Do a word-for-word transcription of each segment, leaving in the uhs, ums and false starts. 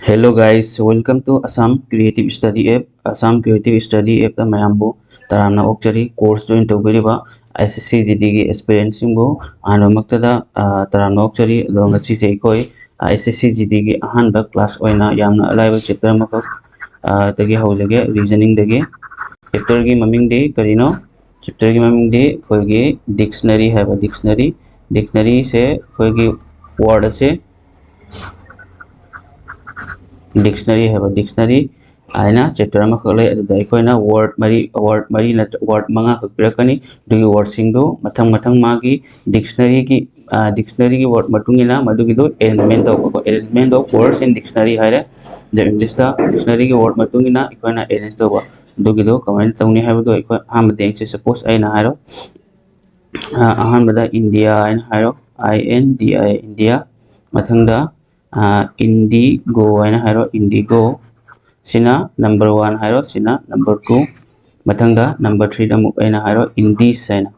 Hello guys, welcome to Assam Creative Study App. Assam Creative Study Appꯇ ꯃꯌꯥꯝꯕꯨ ꯇꯔꯥꯝꯅ ꯑꯣꯛꯆꯔꯤ꯫ Course join ꯇꯧꯕꯤꯔꯤꯕ S S C G Dꯒꯤ aspirantꯁꯤꯡꯕꯨ ꯑꯍꯥꯟꯕꯃꯛꯇꯗ, ꯑ, ꯇꯔꯥꯝꯅ ꯑꯣꯛꯆꯔꯤ꯫ ꯑꯗꯣ ꯉꯁꯤꯁꯦ ꯑꯩꯈꯣꯏ, ꯑ, S S C G Dꯒꯤ ꯑꯍꯥꯟꯕ class ꯑꯣꯏꯅ ꯌꯥꯝꯅ ꯑꯂꯥꯏꯕ chapter ꯑꯃꯈꯛ, ꯑ, ꯗꯒꯤ ꯍꯧꯖꯒꯦ, reasoningꯗꯒꯤ꯫ Chapterꯒꯤ ꯃꯃꯤꯡꯗꯤ ꯀꯔꯤꯅꯣ? Chapterꯒꯤ ꯃꯃꯤꯡꯗꯤ ꯑꯩꯈꯣꯏꯒꯤ dictionary ꯍꯥꯏꯕ dictionary꯫ Dictionaryꯁꯦ ꯑꯩꯈꯣꯏꯒꯤ word ꯑꯁꯦ dictionary ꯍꯥꯏꯕ dictionary ꯍꯥꯏꯅ chapter ꯑꯃꯈꯛ ꯂꯩ꯫ ꯑꯗꯨꯗ ꯑꯩꯈꯣꯏꯅ word ꯃꯔꯤ, word ꯃꯔꯤ ꯅꯠꯇ꯭ꯔ word ꯃꯉꯥꯈꯛ ꯄꯤꯔꯛꯀꯅꯤ꯫ ꯑꯗꯨꯒꯤ wordꯁꯤꯡꯗꯨ ꯃꯊꯪ ꯃꯊꯪ ꯃꯥꯒꯤ dictionaryꯒꯤ, ꯑ, dictionaryꯒꯤ word ꯃꯇꯨꯡ ꯏꯟꯅ ꯃꯗꯨꯒꯤꯗꯨ arrangement ꯇꯧꯕꯀꯣ꯫ Arrangement of words in dictionary ꯍꯥꯏꯔꯦ꯫ ꯑꯗ Englishꯇ dictionaryꯒꯤ word ꯃꯇꯨꯡ ꯏꯟꯅ ꯑꯩꯈꯣꯏꯅ arrange ꯇꯧꯕ꯫ ꯑꯗꯨꯒꯤꯗꯣ ꯀꯃꯥꯏꯅ ꯇꯧꯅꯤ ꯍꯥꯏꯕꯗꯣ ꯑꯩꯈꯣꯏ ꯑꯍꯥꯟꯕꯗ ꯌꯦꯡꯁꯤ꯫ Suppose ꯑꯩꯅ ꯍꯥꯏꯔꯣ, ꯑ, ꯑꯍꯥꯟꯕꯗ India ꯍꯥꯏꯅ ꯍꯥꯏꯔꯣ, I N D I, India꯫ ꯃꯊꯪꯗ, ꯑ, indigo ꯍꯥꯏꯅ ꯍꯥꯏꯔꯣ, indigo꯫ ꯁꯤꯅ number one ꯍꯥꯏꯔꯣ, ꯁꯤꯅ number two꯫ ꯃꯊꯪꯗ number threeꯗ ꯑꯃꯨꯛ ꯑꯩꯅ ꯍꯥꯏꯔꯣ, Indies ꯍꯥꯏꯅ,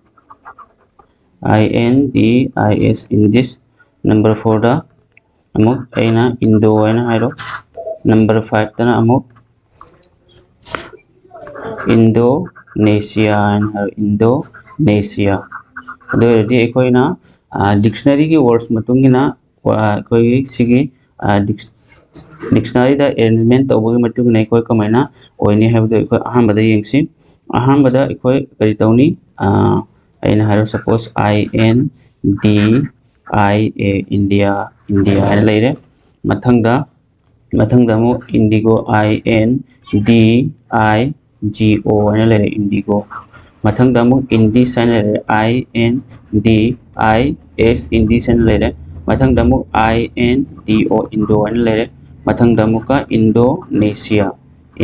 I N D I S, Indies꯫ Number fourꯗ ꯑꯃꯨꯛ ꯑꯩꯅ Indo ꯍꯥꯏꯅ ꯍꯥꯏꯔꯣ꯫ Number fiveꯇꯅ ꯑꯃꯨꯛ Indonesia ꯍꯥꯏꯅ ꯍꯥꯏꯔꯣ, Indonesia꯫ ꯑꯗꯨ ꯑꯣꯏꯔꯗꯤ ꯑꯩꯈꯣꯏꯅ, ꯑ, dictionaryꯒꯤ words ꯃꯇꯨꯡ ꯏꯟꯅ, ꯑ, ꯑꯩꯈꯣꯏꯒꯤ ꯁꯤꯒꯤ, ꯑ, dic-, dictionaryꯗ arrangement ꯇꯧꯕꯒꯤ ꯃꯇꯨꯡ ꯏꯟꯅ ꯑꯩꯈꯣꯏ ꯀꯃꯥꯏꯅ ꯑꯣꯏꯅꯤ ꯍꯥꯏꯕꯗꯣ ꯑꯩꯈꯣꯏ ꯑꯍꯥꯟꯕꯗ ꯌꯦꯡꯁꯤ꯫ ꯑꯍꯥꯟꯕꯗ ꯑꯩꯈꯣꯏ ꯀꯔꯤ ꯇꯧꯅꯤ? ꯑ, ꯑꯩꯅ ꯍꯥꯏꯔꯣ, suppose I N D I A, India, India ꯍꯥꯏꯅ ꯂꯩꯔꯦ꯫ ꯃꯊꯪꯗ, ꯃꯊꯪꯗ ꯑꯃꯨꯛ indigo, I N D I G O ꯍꯥꯏꯅ ꯂꯩꯔꯦ, indigo꯫ ꯃꯊꯪꯗ ꯑꯃꯨꯛ Indies ꯍꯥꯏꯅ ꯂꯩꯔꯦ, I N D I S, Indies ꯍꯥꯏꯅ ꯂꯩꯔꯦ꯫ ꯃꯊꯪꯗ ꯑꯃꯨꯛ I N D O, Indo ꯍꯥꯏꯅ ꯂꯩꯔꯦ꯫ ꯃꯊꯪꯗ ꯑꯃꯨꯛꯀ Indonesia,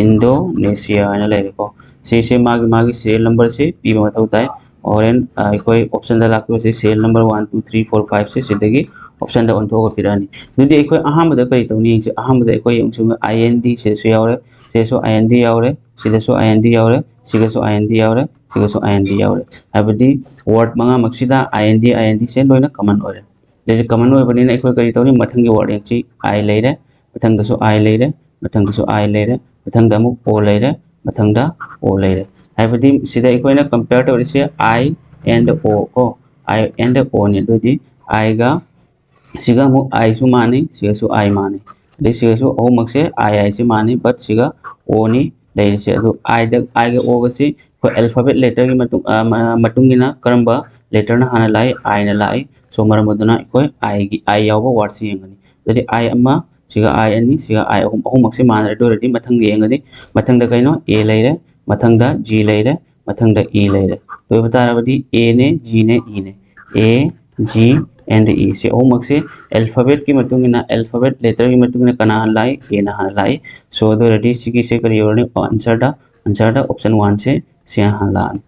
Indonesia ꯍꯥꯏꯅ ꯂꯩꯔꯦꯀꯣ꯫ ꯁꯤꯁꯦ ꯃꯥꯒꯤ, ꯃꯥꯒꯤ serial numberꯁꯦ ꯄꯤꯕ ꯃꯊꯧ ꯇꯥꯏ꯫ ꯍꯣꯔꯦꯟ, ꯑ, ꯑꯩꯈꯣꯏ optionꯗ ꯂꯥꯛꯄꯁꯦ serial number one, two, three, four, fiveꯁꯦ ꯁꯤꯗꯒꯤ optionꯗ ꯑꯣꯟꯊꯣꯛꯑꯒ ꯄꯤꯔꯛꯑꯅꯤ꯫ ꯑꯗꯨꯗꯤ ꯑꯩꯈꯣꯏ ꯑꯍꯥꯟꯕꯗ ꯀꯔꯤ ꯇꯧꯅꯤ ꯌꯦꯡꯁꯤ꯫ ꯑꯍꯥꯟꯕꯗ ꯑꯩꯈꯣꯏ ꯌꯦꯡꯁꯤ, I N D ꯁꯤꯗꯁꯨ ꯌꯥꯎꯔꯦ, ꯁꯤꯗꯁꯨ I N D ꯌꯥꯎꯔꯦ, ꯁꯤꯗꯁꯨ I N D ꯌꯥꯎꯔꯦ, ꯁꯤꯒꯁꯨ I N D ꯌꯥꯎꯔꯦ, ꯁꯤꯒꯁꯨ I N D ꯌꯥꯎꯔꯦ꯫ ꯍꯥꯏꯕꯗꯤ word ꯃꯉꯥꯃꯛꯁꯤꯗ I N D, I N Dꯁꯦ ꯂꯣꯏꯅ common ꯑꯣꯏꯔꯦ꯫ ꯑꯗꯩꯗꯤ common ꯑꯣꯏꯕꯅꯤꯅ ꯑꯩꯈꯣꯏ ꯀꯔꯤ ꯇꯧꯅꯤ? ꯃꯊꯪꯒꯤ word ꯌꯦꯡꯁꯤ꯫ I ꯂꯩꯔꯦ, ꯃꯊꯪꯗꯁꯨ I ꯂꯩꯔꯦ, ꯃꯊꯪꯗꯁꯨ I ꯂꯩꯔꯦ, ꯃꯊꯪꯗ ꯑꯃꯨꯛ O ꯂꯩꯔꯦ, ꯃꯊꯪꯗ O ꯂꯩꯔꯦ꯫ ꯍꯥꯏꯕꯗꯤ ꯁꯤꯗ ꯑꯩꯈꯣꯏꯅ compare ꯇꯧꯔꯤꯁꯦ I and O ꯀꯣ, I and O ꯅꯤ꯫ ꯑꯗꯨꯗꯤ I ꯒ ꯁꯤꯒ ꯑꯃꯨꯛ I ꯁꯨ ꯃꯥꯟꯅꯩ, ꯁꯤꯒꯁꯨ I ꯃꯥꯟꯅꯩ, ꯑꯗꯩ ꯁꯤꯒꯁꯨ ꯑꯍꯨꯝꯃꯛꯁꯦ I, I ꯁꯤ ꯃꯥꯟꯅꯩ, but ꯁꯤꯒ O ꯅꯤ ꯂꯩꯔꯤꯁꯦ꯫ ꯑꯗꯨ I ꯗ, I ꯒ O ꯒꯁꯤ ꯑꯩꯈꯣꯏ alphabet letter ꯒꯤ ꯃꯇꯨꯡ, ꯑ, ꯃ-, ꯃꯇꯨꯡ ꯏꯟꯅ ꯀꯔꯝꯕ letter ꯅ ꯍꯥꯟꯅ ꯂꯥꯛꯏ? I ꯅ ꯂꯥꯛꯏ꯫ So ꯃꯔꯝ ꯑꯗꯨꯅ ꯑꯩꯈꯣꯏ I ꯒꯤ, I ꯌꯥꯎꯕ word ꯁꯤ ꯌꯦꯡꯒꯅꯤ꯫ ꯑꯗꯨꯗꯤ I ꯑꯃ, ꯁꯤꯒ I ꯑꯅꯤ, ꯁꯤꯒ I ꯑꯍꯨꯝ, ꯑꯍꯨꯝꯃꯛꯁꯤ ꯃꯥꯟꯅꯔꯦ꯫ ꯑꯗꯨ ꯑꯣꯏꯔꯗꯤ ꯃꯊꯪꯒꯤ ꯌꯦꯡꯒꯅꯤ꯫ ꯃꯊꯪꯗ ꯀꯩꯅꯣ? A ꯂꯩꯔꯦ, ꯃꯊꯪꯗ G ꯂꯩꯔꯦ, ꯃꯊꯪꯗ E ꯂꯩꯔꯦ꯫ ꯑꯗꯨ ꯑꯣꯏꯕ ꯇꯥꯔꯕꯗꯤ A ꯅꯦ, G ꯅꯦ, E ꯅꯦ꯫ A, G and E ꯁꯤ ꯑꯍꯨꯝꯃꯛꯁꯤ alphabet ꯀꯤ ꯃꯇꯨꯡ ꯏꯟꯅ, alphabet letter ꯒꯤ ꯃꯇꯨꯡ ꯏꯟꯅ ꯀꯅꯥ ꯍꯥꯟꯅ ꯂꯥꯛꯏ? A ꯅ ꯍꯥꯟꯅ ꯂꯥꯛꯏ꯫ So ꯑꯗꯨ ꯑꯣꯏꯔꯗꯤ ꯁꯤꯒꯤꯁꯦ ꯀꯔꯤ ꯑꯣꯏꯔꯅꯤ? Answer ꯗ, answer ꯗ option one ꯁꯦ ꯁꯤ ꯍꯥꯟꯅ ꯂꯥꯛꯑꯅꯤ꯫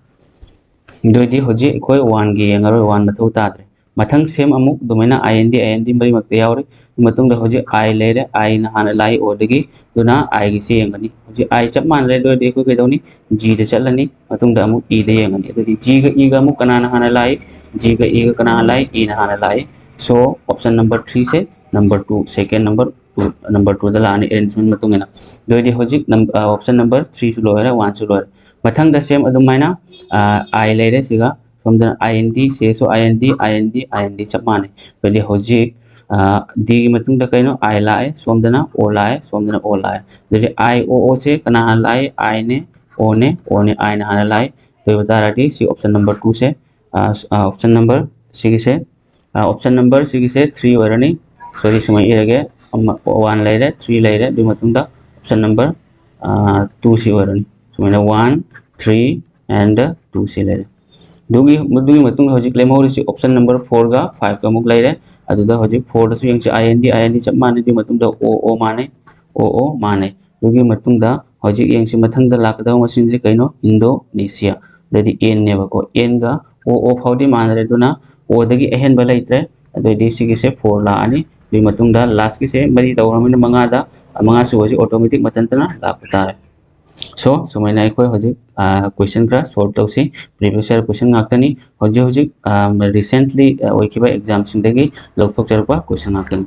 ꯑꯗꯨ ꯑꯣꯏꯔꯗꯤ ꯍꯧꯖꯤꯛ ꯑꯩꯈꯣꯏ one ꯒꯤ ꯌꯦꯡꯉꯔꯣꯏ, one ꯃꯊꯧ ꯇꯥꯗ꯭ꯔꯦ꯫ ꯃꯊꯪ same ꯑꯃꯨꯛ ꯑꯗꯨꯃꯥꯏꯅ I N D, I N D ꯃꯔꯤꯃꯛꯇ ꯌꯥꯎꯔꯤ꯫ ꯃꯇꯨꯡꯗ ꯍꯧꯖꯤꯛ I ꯂꯩꯔꯦ, I ꯅ ꯍꯥꯟꯅ ꯂꯥꯛꯏ O ꯗꯒꯤ, ꯑꯗꯨꯅ I ꯒꯤꯁꯤ ꯌꯦꯡꯒꯅꯤ꯫ ꯍꯧꯖꯤꯛ I ꯆꯞ ꯃꯥꯟꯅꯔꯦ, ꯑꯗꯨ ꯑꯣꯏꯔꯗꯤ ꯑꯩꯈꯣꯏ ꯀꯩꯗꯧꯅꯤ? G ꯗ ꯆꯠꯂꯅꯤ, ꯃꯇꯨꯡꯗ ꯑꯃꯨꯛ E ꯗ ꯌꯦꯡꯒꯅꯤ꯫ ꯑꯗꯨꯗꯤ G ꯒ E ꯒ ꯑꯃꯨꯛ ꯀꯅꯥꯅ ꯍꯥꯟꯅ ꯂꯥꯛꯏ? G ꯒ E ꯒ ꯀꯅꯥ ꯍꯥꯟꯅ ꯂꯥꯛꯏ? E ꯅ ꯍꯥꯟꯅ ꯂꯥꯛꯏ꯫ So option number three ꯁꯦ number two, second number two, number two ꯗ ꯂꯥꯛꯑꯅꯤ arrangement ꯃꯇꯨꯡ ꯏꯟꯅ꯫ ꯑꯗꯨ ꯑꯣꯏꯔꯗꯤ ꯍꯧꯖꯤꯛ ꯅꯝ-, ꯑ, option number three ꯁꯨ ꯂꯣꯏꯔꯦ, one ꯁꯨ ꯂꯣꯏꯔꯦ꯫ ꯃꯊꯪꯗ same ꯑꯗꯨꯃꯥꯏꯅ, ꯑ, I ꯂꯩꯔꯦ ꯁꯤꯒ, ꯁꯣꯝꯗꯅ I N D, ꯁꯤꯒꯁꯨ I N D, I N D, I N D ꯆꯞ ꯃꯥꯟꯅꯩ꯫ ꯑꯗꯨꯗꯤ ꯍꯧꯖꯤꯛ, ꯑ, D ꯒꯤ ꯃꯇꯨꯡꯗ ꯀꯩꯅꯣ? I ꯂꯥꯛꯑꯦ, ꯁꯣꯝꯗꯅ O ꯂꯥꯛꯑꯦ, ꯁꯣꯝꯗꯅ O ꯂꯥꯛꯑꯦ꯫ ꯑꯗꯨꯗꯤ I O O ꯁꯦ ꯀꯅꯥ ꯍꯥꯟꯅ ꯂꯥꯛꯏ? I ꯅꯦ, O ꯅꯦ, O ꯅꯦ, I ꯅ ꯍꯥꯟꯅ ꯂꯥꯛꯏ꯫ ꯑꯗꯨ ꯑꯣꯏꯕ ꯇꯥꯔꯗꯤ ꯁꯤ option number two ꯁꯦ, ꯑ, ꯑ, option number ꯁꯤꯒꯤꯁꯦ, ꯑ, option number ꯁꯤꯒꯤꯁꯦ three ꯑꯣꯏꯔꯅꯤ꯫ Sorry, ꯁꯨꯃꯥꯏꯅ ꯏꯔꯒꯦ꯫ ꯑꯃ, one ꯂꯩꯔꯦ, three ꯂꯩꯔꯦ꯫ ꯑꯗꯨꯒꯤ ꯃꯇꯨꯡꯗ option number, ꯑ, two ꯁꯤ ꯑꯣꯏꯔꯅꯤ꯫ ꯁꯨꯃꯥꯏꯅ one, three and two ꯁꯤ ꯂꯩꯔꯦ꯫ ꯑꯗꯨꯒꯤ, ꯃꯗꯨꯒꯤ ꯃꯇꯨꯡꯗ ꯍꯧꯖꯤꯛ ꯂꯦꯝꯍꯧꯔꯤꯁꯤ option number four ꯒ five ꯒ ꯑꯃꯨꯛ ꯂꯩꯔꯦ꯫ ꯑꯗꯨꯗ ꯍꯧꯖꯤꯛ four ꯗꯁꯨ ꯌꯦꯡꯁꯤ, I N D, I N D ꯆꯞ ꯃꯥꯟꯅꯩ꯫ ꯑꯗꯨꯒꯤ ꯃꯇꯨꯡꯗ O O ꯃꯥꯟꯅꯩ, O O ꯃꯥꯟꯅꯩ꯫ ꯑꯗꯨꯒꯤ ꯃꯇꯨꯡꯗ ꯍꯧꯖꯤꯛ ꯌꯦꯡꯁꯤ, ꯃꯊꯪꯗ ꯂꯥꯛꯀꯗꯕ ꯃꯁꯤꯡꯁꯦ ꯀꯩꯅꯣ? Indonesia꯫ ꯑꯗꯨꯗꯤ N ꯅꯦꯕꯀꯣ꯫ N ꯒ O O ꯐꯥꯎꯗꯤ ꯃꯥꯟꯅꯔꯦ, ꯑꯗꯨꯅ O ꯗꯒꯤ ꯑꯍꯦꯟꯕ ꯂꯩꯇ꯭ꯔꯦ꯫ ꯑꯗꯨꯑꯣꯏꯗꯤ ꯁꯤꯒꯤꯁꯦ four ꯂꯥꯛꯑꯅꯤ꯫ ꯑꯗꯨꯒꯤ ꯃꯇꯨꯡꯗ last ꯀꯤꯁꯦ ꯃꯔꯤ ꯇꯧꯔꯕꯅꯤꯅ ꯃꯉꯥꯗ, ꯃꯉꯥ ꯁꯨꯕꯁꯤ automatic ꯃꯊꯟꯇꯅ ꯂꯥꯛꯄ ꯇꯥꯔꯦ꯫ So ꯁꯨꯃꯥꯏꯅ ꯑꯩꯈꯣꯏ ꯍꯧꯖꯤꯛ, ꯑ, question ꯈꯔ solve ꯇꯧꯁꯤ꯫ Previous year question ꯉꯥꯛꯇꯅꯤ꯫ ꯍꯧꯖꯤꯛ ꯍꯧꯖꯤꯛ, ꯑ, recently, ꯑ, ꯑꯣꯏꯈꯤꯕ exam ꯁꯤꯡꯗꯒꯤ ꯂꯧꯊꯣꯛꯆꯔꯛꯄ question ꯉꯥꯛꯇꯅꯤ꯫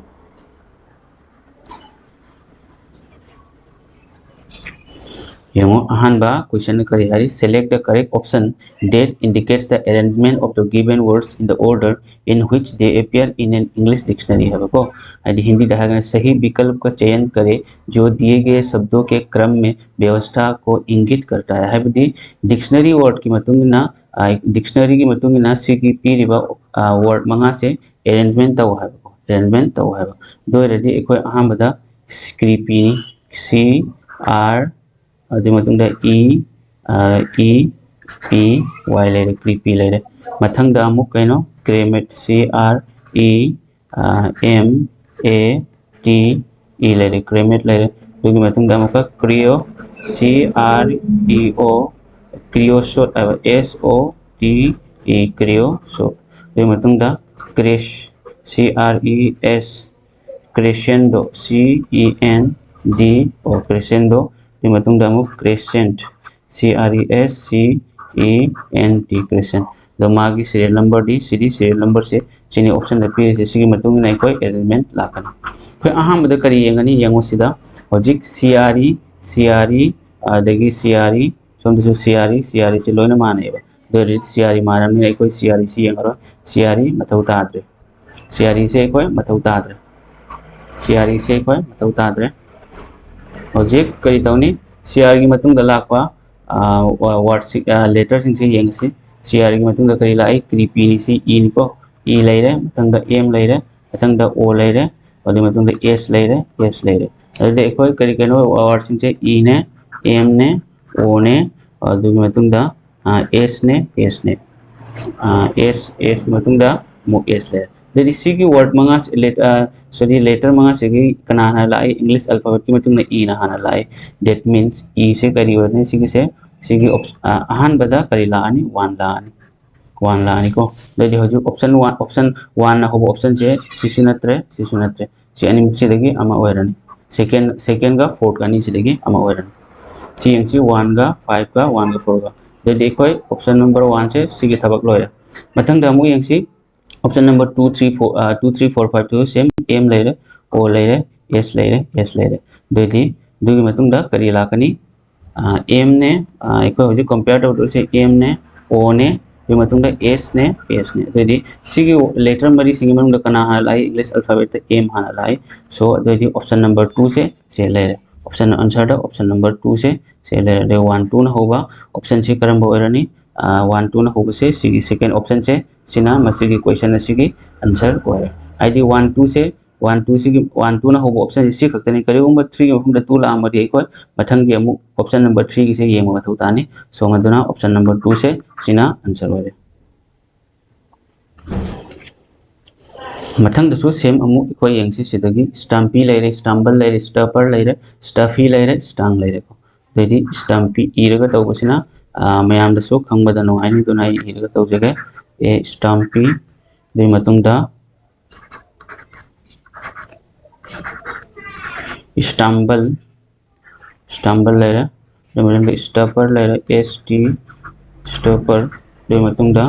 ꯌꯦꯡꯉꯣ, ꯑꯍꯥꯟꯕ question ꯀꯔꯤ ꯍꯥꯏꯔꯤ? Select the correct option that indicates the arrangement of the given words in the order in which they appear in an English dictionary ꯍꯥꯏꯕꯀꯣ꯫ ꯍꯥꯏꯗꯤ ꯍꯤꯟꯗꯤꯗ ꯍꯥꯏꯔꯒꯅ "सही विकल्प का चयन करें जो दिए गए शब्दों के क्रम में व्यवस्था को इंगित करता है", ꯍꯥꯏꯕꯗꯤ dictionary wordꯀꯤ ꯃꯇꯨꯡ ꯏꯟꯅ, dictionaryꯒꯤ ꯃꯇꯨꯡ ꯏꯟꯅ ꯁꯤꯒꯤ ꯄꯤꯔꯤꯕ word ꯃꯉꯥꯁꯦ arrangement ꯇꯧ ꯍꯥꯏꯕꯀꯣ, arrangement ꯇꯧ ꯍꯥꯏꯕ꯫ ꯑꯗꯨ ꯑꯣꯏꯔꯗꯤ ꯑꯩꯈꯣꯏ ꯑꯍꯥꯟꯕꯗ creepyꯅꯤ, C R, ꯑꯗꯨꯒꯤ ꯃꯇꯨꯡꯗ E, E P Y ꯂꯩꯔꯦ, creepy ꯂꯩꯔꯦ꯫ ꯃꯊꯪꯗ ꯑꯃꯨꯛ ꯀꯩꯅꯣ? Cremat, C R E M A T E ꯂꯩꯔꯦ, cremat ꯂꯩꯔꯦ꯫ ꯑꯗꯨꯒꯤ ꯃꯇꯨꯡꯗ ꯑꯃꯨꯛꯀ creo, C R E O, creosote ꯍꯥꯏꯕ, S O T E, creosote꯫ ꯑꯗꯨꯒꯤ ꯃꯇꯨꯡꯗ cres, C R E S, crescendo, C E N D O, crescendo꯫ ꯑꯗꯨꯒꯤ ꯃꯇꯨꯡꯗ ꯑꯃꯨꯛ crescent, C R E S C E N T, crescent꯫ ꯑꯗꯣ ꯃꯥꯒꯤ serial numberꯗꯤ, ꯁꯤꯗꯤ serial numberꯁꯦ ꯁꯤꯅꯤ optionꯗ ꯄꯤꯔꯤꯁꯦ, ꯁꯤꯒꯤ ꯃꯇꯨꯡ ꯏꯟꯅ ꯑꯩꯈꯣꯏ arrangement ꯂꯥꯛꯀꯅꯤ꯫ ꯑꯩꯈꯣꯏ ꯑꯍꯥꯟꯕꯗ ꯀꯔꯤ ꯌꯦꯡꯒꯅꯤ? ꯌꯦꯡꯉꯨ ꯁꯤꯗ꯫ ꯍꯧꯖꯤꯛ C R E, C R E, ꯑꯗꯒꯤ C R E, ꯁꯣꯝꯗꯁꯨ C R E, C R Eꯁꯦ ꯂꯣꯏꯅ ꯃꯥꯟꯅꯩꯑꯕ꯫ ꯑꯗꯨ ꯑꯣꯏꯔꯗꯤ C R E ꯃꯥꯟꯅꯕꯅꯤꯅ ꯑꯩꯈꯣꯏ C R Eꯁꯤ ꯌꯦꯡꯉꯔꯣꯏ꯫ C R E ꯃꯊꯧ ꯇꯥꯗ꯭ꯔꯦ꯫ C R Eꯁꯦ ꯑꯩꯈꯣꯏ ꯃꯊꯧ ꯇꯥꯗ꯭ꯔꯦ꯫ C R Eꯁꯦ ꯑꯩꯈꯣꯏ ꯃꯊꯧ ꯇꯥꯗ꯭ꯔꯦ꯫ ꯍꯧꯖꯤꯛ ꯀꯔꯤ ꯇꯧꯅꯤ? C R Eꯒꯤ ꯃꯇꯨꯡꯗ ꯂꯥꯛꯄ wordꯁꯤ, letterꯁꯤꯡꯁꯤ ꯌꯦꯡꯉꯁꯤ꯫ C R Eꯒꯤ ꯃꯇꯨꯡꯗ ꯀꯔꯤ ꯂꯥꯛꯏ? Creepyꯅꯤ, ꯁꯤ Eꯅꯤꯀꯣ꯫ E ꯂꯩꯔꯦ, ꯃꯊꯪꯗ M ꯂꯩꯔꯦ, ꯃꯊꯪꯗ O ꯂꯩꯔꯦ, ꯑꯗꯨꯒꯤ ꯃꯇꯨꯡꯗ S ꯂꯩꯔꯦ, S ꯂꯩꯔꯦ꯫ ꯑꯗꯨꯗꯤ ꯑꯩꯈꯣꯏ ꯀꯔꯤ ꯀꯩꯅꯣ wordꯁꯤꯡꯁꯦ? Eꯅꯦ, Mꯅꯦ, Oꯅꯦ, ꯑꯗꯨꯒꯤ ꯃꯇꯨꯡꯗ Sꯅꯦ, Sꯅꯦ, S, Sꯀꯤ ꯃꯇꯨꯡꯗ ꯑꯃꯨꯛ S ꯂꯩꯔꯦ꯫ ꯑꯗꯨꯗꯤ ꯁꯤꯒꯤ word ꯃꯉꯥ, sorry, letter ꯃꯉꯥꯁꯤꯒꯤ ꯀꯅꯥ ꯍꯥꯟꯅ ꯂꯥꯛꯏ? English alphabetꯀꯤ ꯃꯇꯨꯡꯗ Eꯅ ꯍꯥꯟꯅ ꯂꯥꯛꯏ꯫ That means Eꯁꯦ ꯀꯔꯤ ꯑꯣꯏꯔꯅꯤ? ꯁꯤꯒꯤꯁꯦ, ꯁꯤꯒꯤ ꯑꯍꯥꯟꯕꯗ ꯀꯔꯤ ꯂꯥꯛꯑꯅꯤ? One ꯂꯥꯛꯑꯅꯤ꯫ One ꯂꯥꯛꯑꯅꯤꯀꯣ꯫ ꯑꯗꯨꯗꯤ ꯍꯧꯖꯤꯛ option one, option oneꯅ ꯍꯧꯕ optionꯁꯦ ꯁꯤꯁꯨ ꯅꯠꯇ꯭ꯔꯦ, ꯁꯤꯁꯨ ꯅꯠꯇ꯭ꯔꯦ꯫ ꯁꯤ ꯑꯅꯤꯃꯛꯁꯤꯗꯒꯤ ꯑꯃ ꯑꯣꯏꯔꯅꯤ꯫ Second, secondꯒ fourthꯀ ꯑꯅꯤꯁꯤꯗꯒꯤ ꯑꯃ ꯑꯣꯏꯔꯅꯤ꯫ ꯁꯤ ꯌꯦꯡꯁꯤ, oneꯒ fiveꯀ, oneꯒ fourꯒ꯫ ꯑꯗꯨꯗꯤ ꯑꯩꯈꯣꯏ option number oneꯁꯦ ꯁꯤꯒꯤ ꯊꯕꯛ ꯂꯣꯏꯔꯦ꯫ ꯃꯊꯪꯗ ꯑꯃꯨꯛ ꯌꯦꯡꯁꯤ, option number two, three, four, two, three, four, five two same, M ꯂꯩꯔꯦ, O ꯂꯩꯔꯦ, S ꯂꯩꯔꯦ, S ꯂꯩꯔꯦ꯫ ꯑꯗꯨꯗꯤ ꯑꯗꯨꯒꯤ ꯃꯇꯨꯡꯗ ꯀꯔꯤ ꯂꯥꯛꯀꯅꯤ? ꯑꯦꯝꯅꯦ, ꯑꯩꯈꯣꯏ ꯍꯧꯖꯤꯛ ꯀꯝꯄꯤꯌꯔ ꯇꯧꯗꯣꯏꯁꯦ ꯑꯦꯝꯅꯦ, ꯑꯣꯅꯦ, ꯑꯗꯨꯒꯤ ꯃꯇꯨꯡꯗ ꯑꯦꯁꯅꯦ, ꯑꯦꯁꯅꯦ꯫ ꯑꯗꯨꯑꯣꯏꯗꯤ ꯁꯤꯒꯤ ꯂꯦꯇꯔ ꯃꯔꯤꯁꯤꯒꯤ ꯃꯅꯨꯡꯗ ꯀꯅꯥ ꯍꯥꯟꯅ ꯂꯥꯛꯏ? ꯏꯪꯂꯤꯁ ꯑꯜꯐꯥꯕꯦꯠꯇ ꯑꯦꯝ ꯍꯥꯟꯅ ꯂꯥꯛꯏ꯫ ꯁꯣ ꯑꯗꯨꯑꯣꯏꯗꯤ ꯑꯣꯞꯁꯟ ꯅꯝꯕꯔ ꯇꯨꯁꯦ ꯁꯤ ꯂꯩꯔꯦ꯫ ꯑꯣꯞꯁꯟ ꯑꯟꯁꯔꯗ ꯑꯣꯞꯁꯟ ꯅꯝꯕꯔ ꯇꯨꯁꯦ ꯁꯤ ꯂꯩꯔꯦ꯫ ꯑꯗꯩ ꯋꯥꯟ ꯇꯨꯅ ꯍꯧꯕ ꯑꯣꯞꯁꯟꯁꯦ ꯀꯔꯝꯕ ꯑꯣꯏꯔꯅꯤ? ꯋꯥꯟ ꯇꯨꯅ ꯍꯧꯕꯁꯦ ꯁꯤꯒꯤ ꯁꯦꯀꯦꯟ ꯑꯣꯞꯁꯟꯁꯦ, ꯁꯤꯅ ꯃꯁꯤꯒꯤ ꯀꯣꯏꯁꯟ ꯑꯁꯤꯒꯤ ꯑꯟꯁꯔ ꯑꯣꯏꯔꯦ꯫ ꯍꯥꯏꯗꯤ ꯋꯥꯟ ꯇꯨꯁꯦ, ꯋꯥꯟ ꯇꯨꯁꯤꯒꯤ, ꯋꯥꯟ ꯇꯨꯅ ꯍꯧꯕ ꯑꯣꯞꯁꯟꯁꯦ ꯁꯤ ꯈꯛꯇꯅꯤ꯫ ꯀꯔꯤꯒꯨꯝꯕ ꯊ꯭ꯔꯤꯒꯤ ꯃꯐꯝꯗ ꯇꯨ ꯂꯥꯛꯑꯝꯃꯗꯤ ꯑꯩꯈꯣꯏ ꯃꯊꯪꯒꯤ ꯑꯃꯨꯛ ꯑꯣꯞꯁꯟ ꯅꯝꯕꯔ ꯊ꯭ꯔꯤꯒꯤꯁꯦ ꯌꯦꯡꯕ ꯃꯊꯧ ꯇꯥꯅꯤ꯫ ꯁꯣ ꯑꯗꯨꯅ ꯑꯣꯞꯁꯟ ꯅꯝꯕꯔ ꯇꯨꯁꯦ ꯁꯤꯅ ꯑꯟꯁꯔ ꯑꯣꯏꯔꯦ꯫ ꯃꯊꯪꯗꯁꯨ ꯁꯦꯝ ꯑꯃꯨꯛ ꯑꯩꯈꯣꯏ ꯌꯦꯡꯁꯤ꯫ ꯁꯤꯗꯒꯤ ꯁ꯭ꯇꯝꯄꯤ ꯂꯩꯔꯦ, ꯁ꯭ꯇꯝꯕꯜ ꯂꯩꯔꯦ, ꯁ꯭ꯇꯄꯔ ꯂꯩꯔꯦ, ꯁ꯭ꯇꯐꯤ ꯂꯩꯔꯦ, ꯁ꯭ꯇꯥꯡ ꯂꯩꯔꯦꯀꯣ꯫ ꯑꯗꯩꯗꯤ ꯁ꯭ꯇꯝꯄꯤ ꯏꯔꯒ ꯇꯧꯕꯁꯤꯅ, ꯑ, ꯃꯌꯥꯝꯗꯁꯨ ꯈꯪꯕꯗ ꯅꯨꯡꯉꯥꯏꯅꯤ, ꯑꯗꯨꯅ ꯑꯩ ꯏꯔꯒ ꯇꯧꯖꯒꯦ꯫ ꯑꯦ ꯁ꯭ꯇꯝꯄꯤ, ꯑꯗꯨꯒꯤ ꯃꯇꯨꯡꯗ ꯁ꯭ꯇꯝꯕꯜ, ꯁ꯭ꯇꯝꯕꯜ ꯂꯩꯔꯦ, ꯑꯗꯨꯒꯤ ꯃꯇꯨꯡꯗ ꯁ꯭ꯇꯄꯔ ꯂꯩꯔꯦ, ꯑꯦꯁ ꯇꯤ, ꯁ꯭ꯇꯄꯔ, ꯑꯗꯨꯒꯤ ꯃꯇꯨꯡꯗ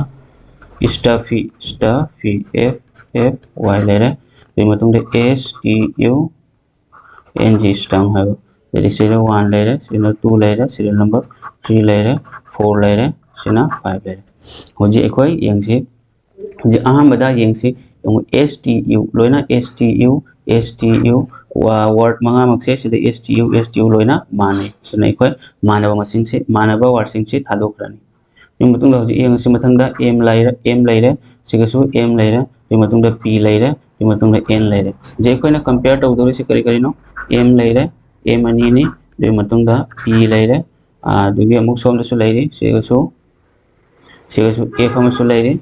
ꯁ꯭ꯇꯐꯤ, ꯁ꯭ꯇꯐꯤ, ꯑꯦꯐ ꯑꯦꯐ ꯋꯥꯏ ꯂꯩꯔꯦ, ꯑꯗꯨꯒꯤ ꯃꯇꯨꯡꯗ ꯑꯦꯁ ꯇꯤ ꯌꯨ ꯑꯦꯟ ꯖꯤ, ꯁ꯭ꯇꯥꯡ ꯍꯥꯏꯕ꯫ ꯑꯗꯩꯗꯤ ꯁꯤꯗ ꯋꯥꯟ ꯂꯩꯔꯦ, ꯁꯤꯗ ꯇꯨ ꯂꯩꯔꯦ, ꯁꯤꯗ ꯅꯝꯕꯔ ꯊ꯭ꯔꯤ ꯂꯩꯔꯦ, ꯐꯣꯔ ꯂꯩꯔꯦ, ꯁꯤꯅ ꯐꯥꯏꯚ ꯂꯩꯔꯦ꯫ ꯍꯧꯖꯤꯛ ꯑꯩꯈꯣꯏ ꯌꯦꯡꯁꯤ, ꯍꯧꯖꯤꯛ ꯑꯍꯥꯟꯕꯗ ꯌꯦꯡꯁꯤ, ꯌꯦꯡꯉꯨ, ꯑꯦꯁ ꯇꯤ ꯌꯨ, ꯂꯣꯏꯅ ꯑꯦꯁ ꯇꯤ ꯌꯨ, ꯑꯦꯁ ꯇꯤ ꯌꯨ, ꯋꯥ-, ꯋꯥꯔꯗ ꯃꯉꯥꯃꯛꯁꯦ ꯁꯤꯗ ꯑꯦꯁ ꯇꯤ ꯌꯨ, ꯑꯦꯁ ꯇꯤ ꯌꯨ ꯂꯣꯏꯅ ꯃꯥꯟꯅꯩ꯫ ꯑꯗꯨꯅ ꯑꯩꯈꯣꯏ ꯃꯥꯟꯅꯕ ꯃꯁꯤꯡꯁꯦ, ꯃꯥꯟꯅꯕ ꯋꯥꯔꯗꯁꯤꯡꯁꯦ ꯊꯥꯗꯣꯛꯈ꯭ꯔꯅꯤ꯫ ꯑꯗꯨꯒꯤ ꯃꯇꯨꯡꯗ ꯍꯧꯖꯤꯛ ꯌꯦꯡꯉꯁꯤ, ꯃꯊꯪꯗ ꯑꯦꯝ ꯂꯩꯔꯦ, ꯑꯦꯝ ꯂꯩꯔꯦ, ꯁꯤꯒꯁꯨ ꯑꯦꯝ ꯂꯩꯔꯦ, ꯑꯗꯨꯒꯤ ꯃꯇꯨꯡꯗ ꯄꯤ ꯂꯩꯔꯦ, ꯑꯗꯨꯒꯤ ꯃꯇꯨꯡꯗ ꯑꯦꯟ ꯂꯩꯔꯦ꯫ ꯍꯧꯖꯤꯛ ꯑꯩꯈꯣꯏꯅ ꯀꯝꯄꯤꯌꯔ ꯇꯧꯗꯧꯔꯤꯁꯦ ꯀꯔꯤ ꯀꯔꯤꯅꯣ? ꯑꯦꯝ ꯂꯩꯔꯦ, ꯑꯦꯝ ꯑꯅꯤꯅꯤ, ꯑꯗꯨꯒꯤ ꯃꯇꯨꯡꯗ ꯄꯤ ꯂꯩꯔꯦ, ꯑꯥ, ꯑꯗꯨꯒꯤ ꯑꯃꯨꯛ ꯁꯣꯝꯗꯁꯨ ꯂꯩꯔꯤ, ꯁꯤꯒꯁꯨ, ꯁꯤꯒꯁꯨ ꯑꯦꯐ ꯑꯃꯁꯨ ꯂꯩꯔꯤ,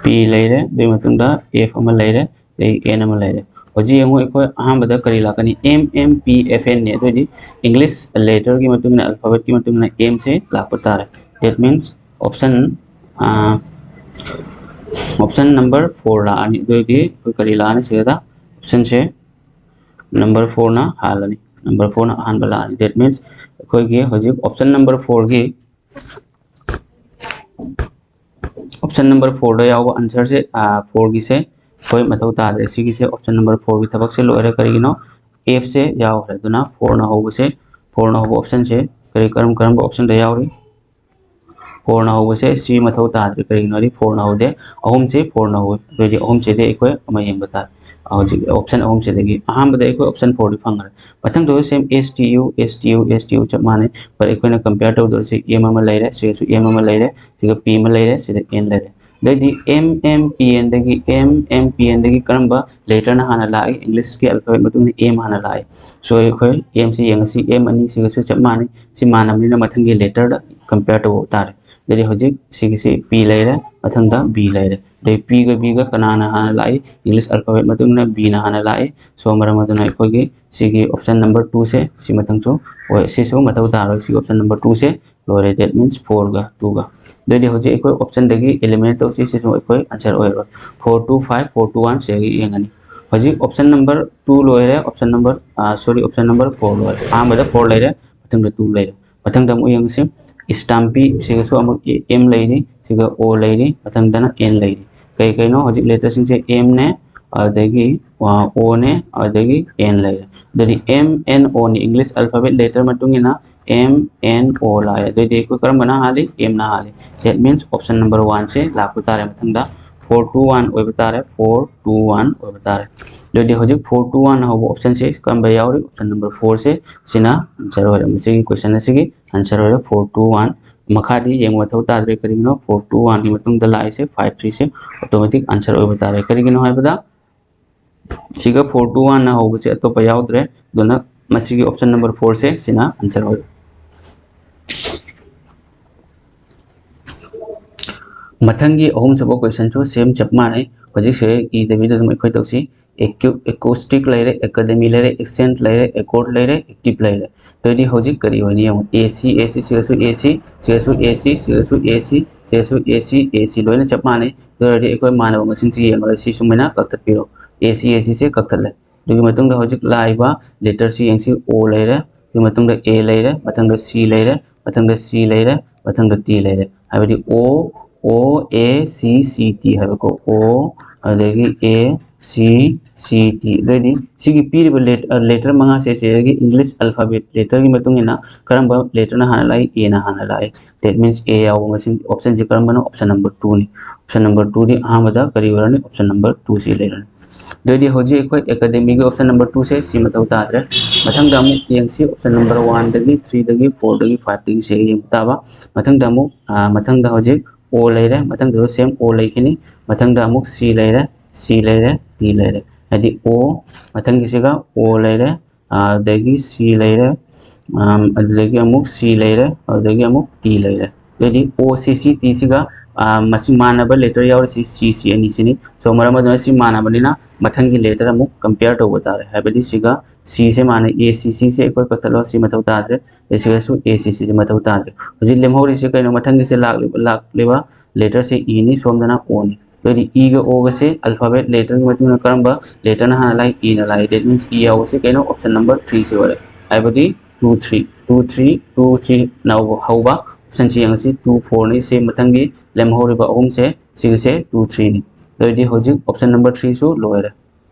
ꯄꯤ ꯂꯩꯔꯦ, ꯑꯗꯨꯒꯤ ꯃꯇꯨꯡꯗ ꯑꯦꯐ ꯑꯃ ꯂꯩꯔꯦ, ꯑꯗꯩ ꯑꯦꯟ ꯑꯃ ꯂꯩꯔꯦ꯫ ꯍꯧꯖꯤꯛ ꯌꯦꯡꯉꯨ, ꯑꯩꯈꯣꯏ ꯑꯍꯥꯟꯕꯗ ꯀꯔꯤ ꯂꯥꯛꯀꯅꯤ? M M P F Annie. ꯑꯗꯨꯑꯣꯏꯗꯤ ꯏꯪꯂꯤꯁ ꯂꯦꯇꯔꯒꯤ ꯃꯇꯨꯡ ꯏꯟꯅ, ꯑꯜꯐꯥꯕꯦꯠꯀꯤ ꯃꯇꯨꯡ ꯏꯟꯅ ꯑꯦꯝꯁꯦ ꯂꯥꯛꯄ ꯇꯥꯔꯦ꯫ That means option, ah, option number four ꯂꯥꯛꯑꯅꯤ꯫ ꯑꯗꯨꯑꯣꯏꯗꯤ ꯑꯩꯈꯣꯏ ꯀꯔꯤ ꯂꯥꯛꯑꯅꯤ ꯁꯤꯗ? ꯑꯣꯞꯁꯟꯁꯦ ꯅꯝꯕꯔ ꯐꯣꯔꯅ ꯍꯥꯜꯂꯅꯤ, ꯅꯝꯕꯔ ꯐꯣꯔꯅ ꯑꯍꯥꯟꯕ ꯂꯥꯛꯑꯅꯤ꯫ That means ꯑꯩꯈꯣꯏꯒꯤ ꯍꯧꯖꯤꯛ ꯑꯣꯞꯁꯟ ꯅꯝꯕꯔ ꯐꯣꯔꯒꯤ, ꯑꯣꯞꯁꯟ ꯅꯝꯕꯔ ꯐꯣꯔꯗ ꯌꯥꯎꯕ ꯑꯟꯁꯔꯁꯦ, ꯑꯥ, ꯐꯣꯔꯒꯤꯁꯦ ꯑꯩꯈꯣꯏ ꯃꯊꯧ ꯇꯥꯗ꯭ꯔꯦ꯫ ꯁꯤꯒꯤꯁꯦ ꯑꯣꯞꯁꯟ ꯅꯝꯕꯔ ꯐꯣꯔꯒꯤ ꯊꯕꯛꯁꯦ ꯂꯣꯏꯔꯦ꯫ ꯀꯔꯤꯒꯤꯅꯣ? ꯑꯦꯐꯁꯦ ꯌꯥꯎꯈ꯭ꯔꯦ꯫ ꯑꯗꯨꯅ ꯐꯣꯔꯅ ꯍꯧꯕꯁꯦ ꯐꯣꯔꯅ ꯍꯧꯕ ꯑꯣꯞꯁꯟꯁꯦ ꯀꯔꯤ, ꯀꯔꯝ ꯀꯔꯝꯕ ꯑꯣꯞꯁꯟꯗ ꯌꯥꯎꯔꯤ? ꯐꯣꯔꯅ ꯍꯧꯕꯁꯦ ꯁꯤ ꯃꯊꯧ ꯇꯥꯗ꯭ꯔꯦ, ꯀꯔꯤꯒꯤꯅꯣ ꯍꯥꯏꯗꯤ ꯐꯣꯔꯅ ꯍꯧꯗꯦ, ꯑꯍꯨꯝꯁꯦ ꯐꯣꯔꯅ ꯍꯧꯋꯤ꯫ ꯑꯗꯨꯑꯣꯏꯗꯤ ꯑꯍꯨꯝꯁꯤꯗꯤ ꯑꯩꯈꯣꯏ ꯑꯃ ꯌꯦꯡꯕ ꯇꯥꯔꯦ꯫ ꯍꯧꯖꯤꯛ ꯑꯣꯞꯁꯟ ꯑꯍꯨꯝꯁꯤꯗꯒꯤ ꯑꯍꯥꯟꯕꯗ ꯑꯩꯈꯣꯏ ꯑꯣꯞꯁꯟ ꯐꯣꯔꯗꯤ ꯐꯪꯈ꯭ꯔꯦ꯫ ꯃꯊꯪꯗ ꯁꯦꯝ ꯑꯦꯁ ꯇꯤ ꯌꯨ, ꯑꯦꯁ ꯇꯤ ꯌꯨ, ꯑꯦꯁ ꯇꯤ ꯌꯨ ꯆꯞ ꯃꯥꯟꯅꯩ, but ꯑꯩꯈꯣꯏꯅ ꯀꯝꯄꯤꯌꯔ ꯇꯧꯗꯣꯏꯁꯦ ꯑꯦꯝ ꯑꯃ ꯂꯩꯔꯦ, ꯁꯤꯒꯁꯨ ꯑꯦꯝ ꯑꯃ ꯂꯩꯔꯦ, ꯁꯤꯒ ꯄꯤ ꯑꯃ ꯂꯩꯔꯦ, ꯁꯤꯗ ꯑꯦꯟ ꯂꯩꯔꯦ꯫ ꯑꯗꯩꯗꯤ ꯑꯦꯝ ꯑꯦꯝ ꯄꯤ ꯑꯦꯟꯗꯒꯤ, ꯑꯦꯝ ꯑꯦꯝ ꯄꯤ ꯑꯦꯟꯗꯒꯤ ꯀꯔꯝꯕ ꯂꯦꯇꯔꯅ ꯍꯥꯟꯅ ꯂꯥꯛꯏ? ꯏꯪꯂꯤꯁꯀꯤ ꯑꯜꯐꯥꯕꯦꯠ ꯃꯇꯨꯡꯗ ꯑꯦꯝ ꯍꯥꯟꯅ ꯂꯥꯛꯏ꯫ So ꯑꯩꯈꯣꯏ ꯑꯦꯝꯁꯤ ꯌꯦꯡꯉꯁꯤ, ꯑꯦꯝ ꯑꯅꯤꯁꯤꯒꯁꯨ ꯆꯞ ꯃꯥꯟꯅꯩ꯫ ꯁꯤ ꯃꯥꯟꯅꯕꯅꯤꯅ ꯃꯊꯪꯒꯤ ꯂꯦꯇꯔꯗ ꯀꯝꯄꯤꯌꯔ ꯇꯧꯕ ꯇꯥꯔꯦ꯫ ꯑꯗꯩꯗꯤ ꯍꯧꯖꯤꯛ ꯁꯤꯒꯤꯁꯤ ꯄꯤ ꯂꯩꯔꯦ, ꯃꯊꯪꯗ ꯕꯤ ꯂꯩꯔꯦ꯫ ꯑꯗꯩ ꯄꯤꯒ ꯕꯤꯒ ꯀꯅꯥꯅ ꯍꯥꯟꯅ ꯂꯥꯛꯏ? ꯏꯪꯂꯤꯁ ꯑꯜꯐꯥꯕꯦꯠ ꯃꯇꯨꯡꯗ ꯕꯤꯅ ꯍꯥꯟꯅ ꯂꯥꯛꯏ꯫ So ꯃꯔꯝ ꯑꯗꯨꯅ ꯑꯩꯈꯣꯏꯒꯤ ꯁꯤꯒꯤ ꯑꯣꯞꯁꯟ ꯅꯝꯕꯔ ꯇꯨꯁꯦ ꯁꯤ ꯃꯊꯪꯁꯨ ꯑꯣꯏ, ꯁꯤꯁꯨ ꯃꯊꯧ ꯇꯥꯔꯣꯏ꯫ ꯁꯤꯒꯤ ꯑꯣꯞꯁꯟ ꯅꯝꯕꯔ ꯇꯨꯁꯦ ꯂꯣꯏꯔꯦ, that means ꯐꯣꯔꯒ ꯇꯨꯒ꯫ ꯑꯗꯨꯑꯣꯏꯗꯤ ꯍꯧꯖꯤꯛ ꯑꯩꯈꯣꯏ ꯑꯣꯞꯁꯟꯗꯒꯤ ꯑꯦꯂꯤꯃꯤꯅꯦꯠ ꯇꯧꯁꯤ, ꯁꯤꯁꯨ ꯑꯩꯈꯣꯏ ꯑꯟꯁꯔ ꯑꯣꯏꯔꯣꯏ꯫ Four two five, four two one ꯁꯤꯗꯒꯤ ꯌꯦꯡꯉꯅꯤ꯫ ꯍꯧꯖꯤꯛ ꯑꯣꯞꯁꯟ ꯅꯝꯕꯔ ꯇꯨ ꯂꯣꯏꯔꯦ, ꯑꯣꯞꯁꯟ ꯅꯝꯕꯔ, ꯁꯣꯔꯤ, ꯑꯣꯞꯁꯟ ꯅꯝꯕꯔ ꯐꯣꯔ ꯂꯣꯏꯔꯦ꯫ ꯑꯍꯥꯟꯕꯗ ꯐꯣꯔ ꯂꯩꯔꯦ, ꯃꯊꯪꯗ ꯇꯨ ꯂꯩꯔꯦ꯫ ꯃꯊꯪꯗ ꯑꯃꯨꯛ ꯌꯦꯡꯉꯁꯤ, ꯏꯁꯇꯥꯝꯄꯤ, ꯁꯤꯒꯁꯨ ꯑꯃꯨꯛ ꯑꯦꯝ ꯂꯩꯔꯤ, ꯁꯤꯒ ꯑꯣ ꯂꯩꯔꯤ, ꯃꯊꯪꯗꯅ ꯑꯦꯟ ꯂꯩꯔꯤ꯫ ꯀꯩ ꯀꯩꯅꯣ ꯍꯧꯖꯤꯛ ꯂꯦꯇꯔꯁꯤꯡꯁꯦ? ꯑꯦꯝꯅꯦ, ꯑꯗꯒꯤ ꯑꯣꯅꯦ, ꯑꯗꯒꯤ ꯑꯦꯟ ꯂꯩꯔꯦ꯫ ꯑꯗꯨꯗꯤ ꯑꯦꯝ ꯑꯦꯟ ꯑꯣꯅꯤ, ꯏꯪꯂꯤꯁ ꯑꯜꯐꯥꯕꯦꯠ ꯂꯦꯇꯔ ꯃꯇꯨꯡ ꯏꯟꯅ ꯑꯦꯝ ꯑꯦꯟ ꯑꯣ ꯂꯥꯛꯑꯦ꯫ ꯑꯗꯨꯑꯣꯏꯗꯤ ꯑꯩꯈꯣꯏ ꯀꯔꯝꯕꯅ ꯍꯥꯜꯂꯤ? ꯑꯦꯝꯅ ꯍꯥꯜꯂꯤ꯫ That means ꯑꯣꯞꯁꯟ ꯅꯝꯕꯔ ꯋꯥꯟꯁꯦ ꯂꯥꯛꯄ ꯇꯥꯔꯦ꯫ ꯃꯊꯪꯗ ꯐꯣꯔ ꯇꯨ ꯋꯥꯟ ꯑꯣꯏꯕ ꯇꯥꯔꯦ, ꯐꯣꯔ ꯇꯨ ꯋꯥꯟ ꯑꯣꯏꯕ ꯇꯥꯔꯦ꯫ ꯑꯗꯨꯑꯣꯏꯗꯤ ꯍꯧꯖꯤꯛ ꯐꯣꯔ ꯇꯨ ꯋꯥꯟ ꯍꯧꯕ ꯑꯣꯞꯁꯟꯁꯦ ꯀꯔꯝꯕ ꯌꯥꯎꯔꯤ? ꯑꯣꯞꯁꯟ ꯅꯝꯕꯔ ꯐꯣꯔꯁꯦ, ꯁꯤꯅ ꯑꯟꯁꯔ ꯑꯣꯏꯔꯦ꯫ ꯃꯁꯤꯒꯤ ꯀꯣꯏꯁꯟ ꯑꯁꯤꯒꯤ ꯑꯟꯁꯔ ꯑꯣꯏꯔꯦ ꯐꯣꯔ ꯇꯨ ꯋꯥꯟ꯫ ꯃꯈꯥꯗꯤ ꯌꯦꯡꯕ ꯃꯊꯧ ꯇꯥꯗ꯭ꯔꯦ꯫ ꯀꯔꯤꯒꯤꯅꯣ? ꯐꯣꯔ ꯇꯨ ꯋꯥꯟꯒꯤ ꯃꯇꯨꯡꯗ ꯂꯥꯛꯏꯁꯦ ꯐꯥꯏꯚ ꯊ꯭ꯔꯤꯁꯦ ꯑꯣꯇꯣꯃꯦꯇꯤꯛ ꯑꯟꯁꯔ ꯑꯣꯏꯕ ꯇꯥꯔꯦ꯫ ꯀꯔꯤꯒꯤꯅꯣ ꯍꯥꯏꯕꯗ ꯁꯤꯒ ꯐꯣꯔ ꯇꯨ ꯋꯥꯟꯅ ꯍꯧꯕꯁꯦ ꯑꯇꯣꯞꯄ ꯌꯥꯎꯗ꯭ꯔꯦ, ꯑꯗꯨꯅ ꯃꯁꯤꯒꯤ ꯑꯣꯞꯁꯟ ꯅꯝꯕꯔ ꯐꯣꯔꯁꯦ ꯁꯤꯅ ꯑꯟꯁꯔ ꯑꯣꯏꯔꯦ꯫ ꯃꯊꯪꯒꯤ ꯑꯍꯨꯝꯁꯨꯕ ꯀꯣꯏꯁꯟꯁꯨ ꯁꯦꯝ ꯆꯞ ꯃꯥꯟꯅꯩ꯫ ꯍꯧꯖꯤꯛꯁꯦ ꯏꯗꯕꯤꯗ ꯑꯗꯨꯝ ꯑꯩꯈꯣꯏ ꯇꯧꯁꯤ꯫ ꯑꯦꯀ꯭ꯌꯨ-, ꯑꯦꯀꯣꯁꯇꯤꯛ ꯂꯩꯔꯦ, ꯑꯦꯀꯥꯗꯦꯃꯤ ꯂꯩꯔꯦ, ꯑꯦꯛꯁꯦꯟꯠ ꯂꯩꯔꯦ, ꯑꯦꯀꯣꯔꯠ ꯂꯩꯔꯦ, ꯑꯦꯛꯇꯤꯞ ꯂꯩꯔꯦ꯫ ꯑꯗꯨꯑꯣꯏꯗꯤ ꯍꯧꯖꯤꯛ ꯀꯔꯤ ꯑꯣꯏꯅꯤ ꯌꯦꯡꯉꯨ꯫ ꯑꯦ ꯁꯤ, ꯑꯦ ꯁꯤ, ꯁꯤꯗꯁꯨ ꯑꯦ ꯁꯤ, ꯁꯤꯗꯁꯨ ꯑꯦ ꯁꯤ, ꯁꯤꯗꯁꯨ ꯑꯦ ꯁꯤ, ꯁꯤꯗꯁꯨ ꯑꯦ ꯁꯤ, ꯑꯦ ꯁꯤ ꯂꯣꯏꯅ ꯆꯞ ꯃꯥꯟꯅꯩ꯫ ꯑꯗꯨ ꯑꯣꯏꯔꯗꯤ ꯑꯩꯈꯣꯏ ꯃꯥꯟꯅꯕ ꯃꯁꯤꯡꯁꯤ ꯌꯦꯡꯉꯒ ꯁꯤ ꯁꯨꯃꯥꯏꯅ ꯀꯛꯊꯠꯄꯤꯔꯣ꯫ ꯑꯦ ꯁꯤ, ꯑꯦ ꯁꯤꯁꯦ ꯀꯛꯊꯠꯂꯦ꯫ ꯑꯗꯨꯒꯤ ꯃꯇꯨꯡꯗ ꯍꯧꯖꯤꯛ ꯂꯥꯛꯏꯕ ꯂꯦꯇꯔꯁꯤ ꯌꯦꯡꯁꯤ꯫ ꯑꯣ ꯂꯩꯔꯦ, ꯑꯗꯨꯒꯤ ꯃꯇꯨꯡꯗ ꯑꯦ ꯂꯩꯔꯦ, ꯃꯊꯪꯗ ꯁꯤ ꯂꯩꯔꯦ, ꯃꯊꯪꯗ ꯁꯤ ꯂꯩꯔꯦ, ꯃꯊꯪꯗ ꯇꯤ ꯂꯩꯔꯦ꯫ ꯍꯥꯏꯕꯗꯤ ꯑꯣ, ꯑꯣ, ꯑꯦ, ꯁꯤ, ꯁꯤ, ꯇꯤ ꯍꯥꯏꯕꯀꯣ꯫ ꯑꯣ, ꯑꯗꯨꯗꯒꯤ A, C, C, T꯫ ꯑꯗꯨꯑꯣꯏꯗꯤ ꯁꯤꯒꯤ ꯄꯤꯔꯤꯕ ꯂꯦꯇꯔ ꯃꯉꯥꯁꯦ ꯁꯤꯗꯒꯤ English alphabet letterꯒꯤ ꯃꯇꯨꯡ ꯏꯟꯅ ꯀꯔꯝꯕ letterꯅ ꯍꯥꯟꯅ ꯂꯥꯛꯏ? Aꯅ ꯍꯥꯟꯅ ꯂꯥꯛꯏ꯫ That means A ꯌꯥꯎꯕ ꯃꯁꯤꯡ optionꯁꯦ ꯀꯔꯝꯕꯅꯣ? Option number twoꯅꯤ꯫ Option number twoꯗꯤ ꯑꯍꯥꯟꯕꯗ ꯀꯔꯤ ꯑꯣꯏꯔꯅꯤ? Option number twoꯁꯤ ꯂꯩꯔꯅꯤ꯫ ꯑꯗꯨꯑꯣꯏꯗꯤ ꯍꯧꯖꯤꯛ ꯑꯩꯈꯣꯏ academicꯒꯤ option number twoꯁꯦ ꯁꯤ ꯃꯊꯧ ꯇꯥꯗ꯭ꯔꯦ꯫ ꯃꯊꯪꯗ ꯑꯃꯨꯛ ꯌꯦꯡꯁꯤ, option number oneꯗꯒꯤ, threeꯗꯒꯤ, fourꯗꯒꯤ, fiveꯇꯒꯤ ꯁꯤ ꯌꯦꯡꯕ ꯇꯥꯕ꯫ ꯃꯊꯪꯗ ꯑꯃꯨꯛ, ꯑ, ꯃꯊꯪꯗ ꯍꯧꯖꯤꯛ O ꯂꯩꯔꯦ, ꯃꯊꯪꯗꯁꯨ same O ꯂꯩꯈꯤꯅꯤ, ꯃꯊꯪꯗ ꯑꯃꯨꯛ C ꯂꯩꯔꯦ, C ꯂꯩꯔꯦ, T ꯂꯩꯔꯦ꯫ ꯍꯥꯏꯗꯤ O, ꯃꯊꯪꯒꯤꯁꯤꯒ O ꯂꯩꯔꯦ, ꯑꯗꯒꯤ C ꯂꯩꯔꯦ, ꯑꯗꯨꯗꯒꯤ ꯑꯃꯨꯛ C ꯂꯩꯔꯦ, ꯑꯗꯨꯗꯒꯤ ꯑꯃꯨꯛ T ꯂꯩꯔꯦ꯫ ꯑꯗꯨꯗꯤ O, C, C, Tꯁꯤꯒ, ꯑ, ꯃꯁꯤ ꯃꯥꯟꯅꯕ letter ꯌꯥꯎꯔꯤꯁꯤ C, C ꯑꯅꯤꯁꯤꯅꯤ꯫ So, ꯃꯔꯝ ꯑꯗꯨꯅ ꯁꯤ ꯃꯥꯟꯅꯕꯅꯤꯅ ꯃꯊꯪꯒꯤ letter ꯑꯃꯨꯛ compare ꯇꯧꯕ ꯇꯥꯔꯦ꯫ ꯍꯥꯏꯕꯗꯤ ꯁꯤꯒ Cꯁꯦ ꯃꯥꯟꯅꯩ, A, C, Cꯁꯦ ꯑꯩꯈꯣꯏ ꯀꯛꯊꯠꯂꯣ, ꯁꯤ ꯃꯊꯧ ꯇꯥꯗ꯭ꯔꯦ꯫ ꯑꯗꯩ ꯁꯤꯒꯁꯨ A, C, Cꯁꯦ ꯃꯊꯧ ꯇꯥꯗ꯭ꯔꯦ꯫ ꯍꯧꯖꯤꯛ ꯂꯦꯝꯍꯧꯔꯤꯁꯦ ꯀꯩꯅꯣ? ꯃꯊꯪꯒꯤꯁꯦ ꯂꯥꯛꯂꯤꯕ, ꯂꯥꯛꯂꯤꯕ letterꯁꯦ Eꯅꯤ, ꯁꯣꯝꯗꯅ Oꯅꯤ꯫ ꯑꯗꯨꯑꯣꯏꯗꯤ Eꯒ Oꯒꯁꯦ alphabet letterꯒꯤ ꯃꯇꯨꯡ ꯏꯟꯅ ꯀꯔꯝꯕ letterꯅ ꯍꯥꯟꯅ ꯂꯥꯛꯏ? Eꯅ ꯂꯥꯛꯏ꯫ That means E ꯌꯥꯎꯕꯁꯦ ꯀꯩꯅꯣ? Option number threeꯁꯦ ꯑꯣꯏꯔꯦ꯫ ꯍꯥꯏꯕꯗꯤ two three, two three, two threeꯅ ꯍꯧꯕ optionꯁꯦ ꯌꯦꯡꯉꯁꯤ, two fourꯅꯤ꯫ ꯁꯤ ꯃꯊꯪꯒꯤ ꯂꯦꯝꯍꯧꯔꯤꯕ ꯑꯍꯨꯝꯁꯦ, ꯁꯤꯒꯤꯁꯦ two threeꯅꯤ꯫ ꯑꯗꯨꯑꯣꯏꯗꯤ ꯍꯧꯖꯤꯛ option number threeꯁꯨ ꯂꯣꯏꯔꯦ꯫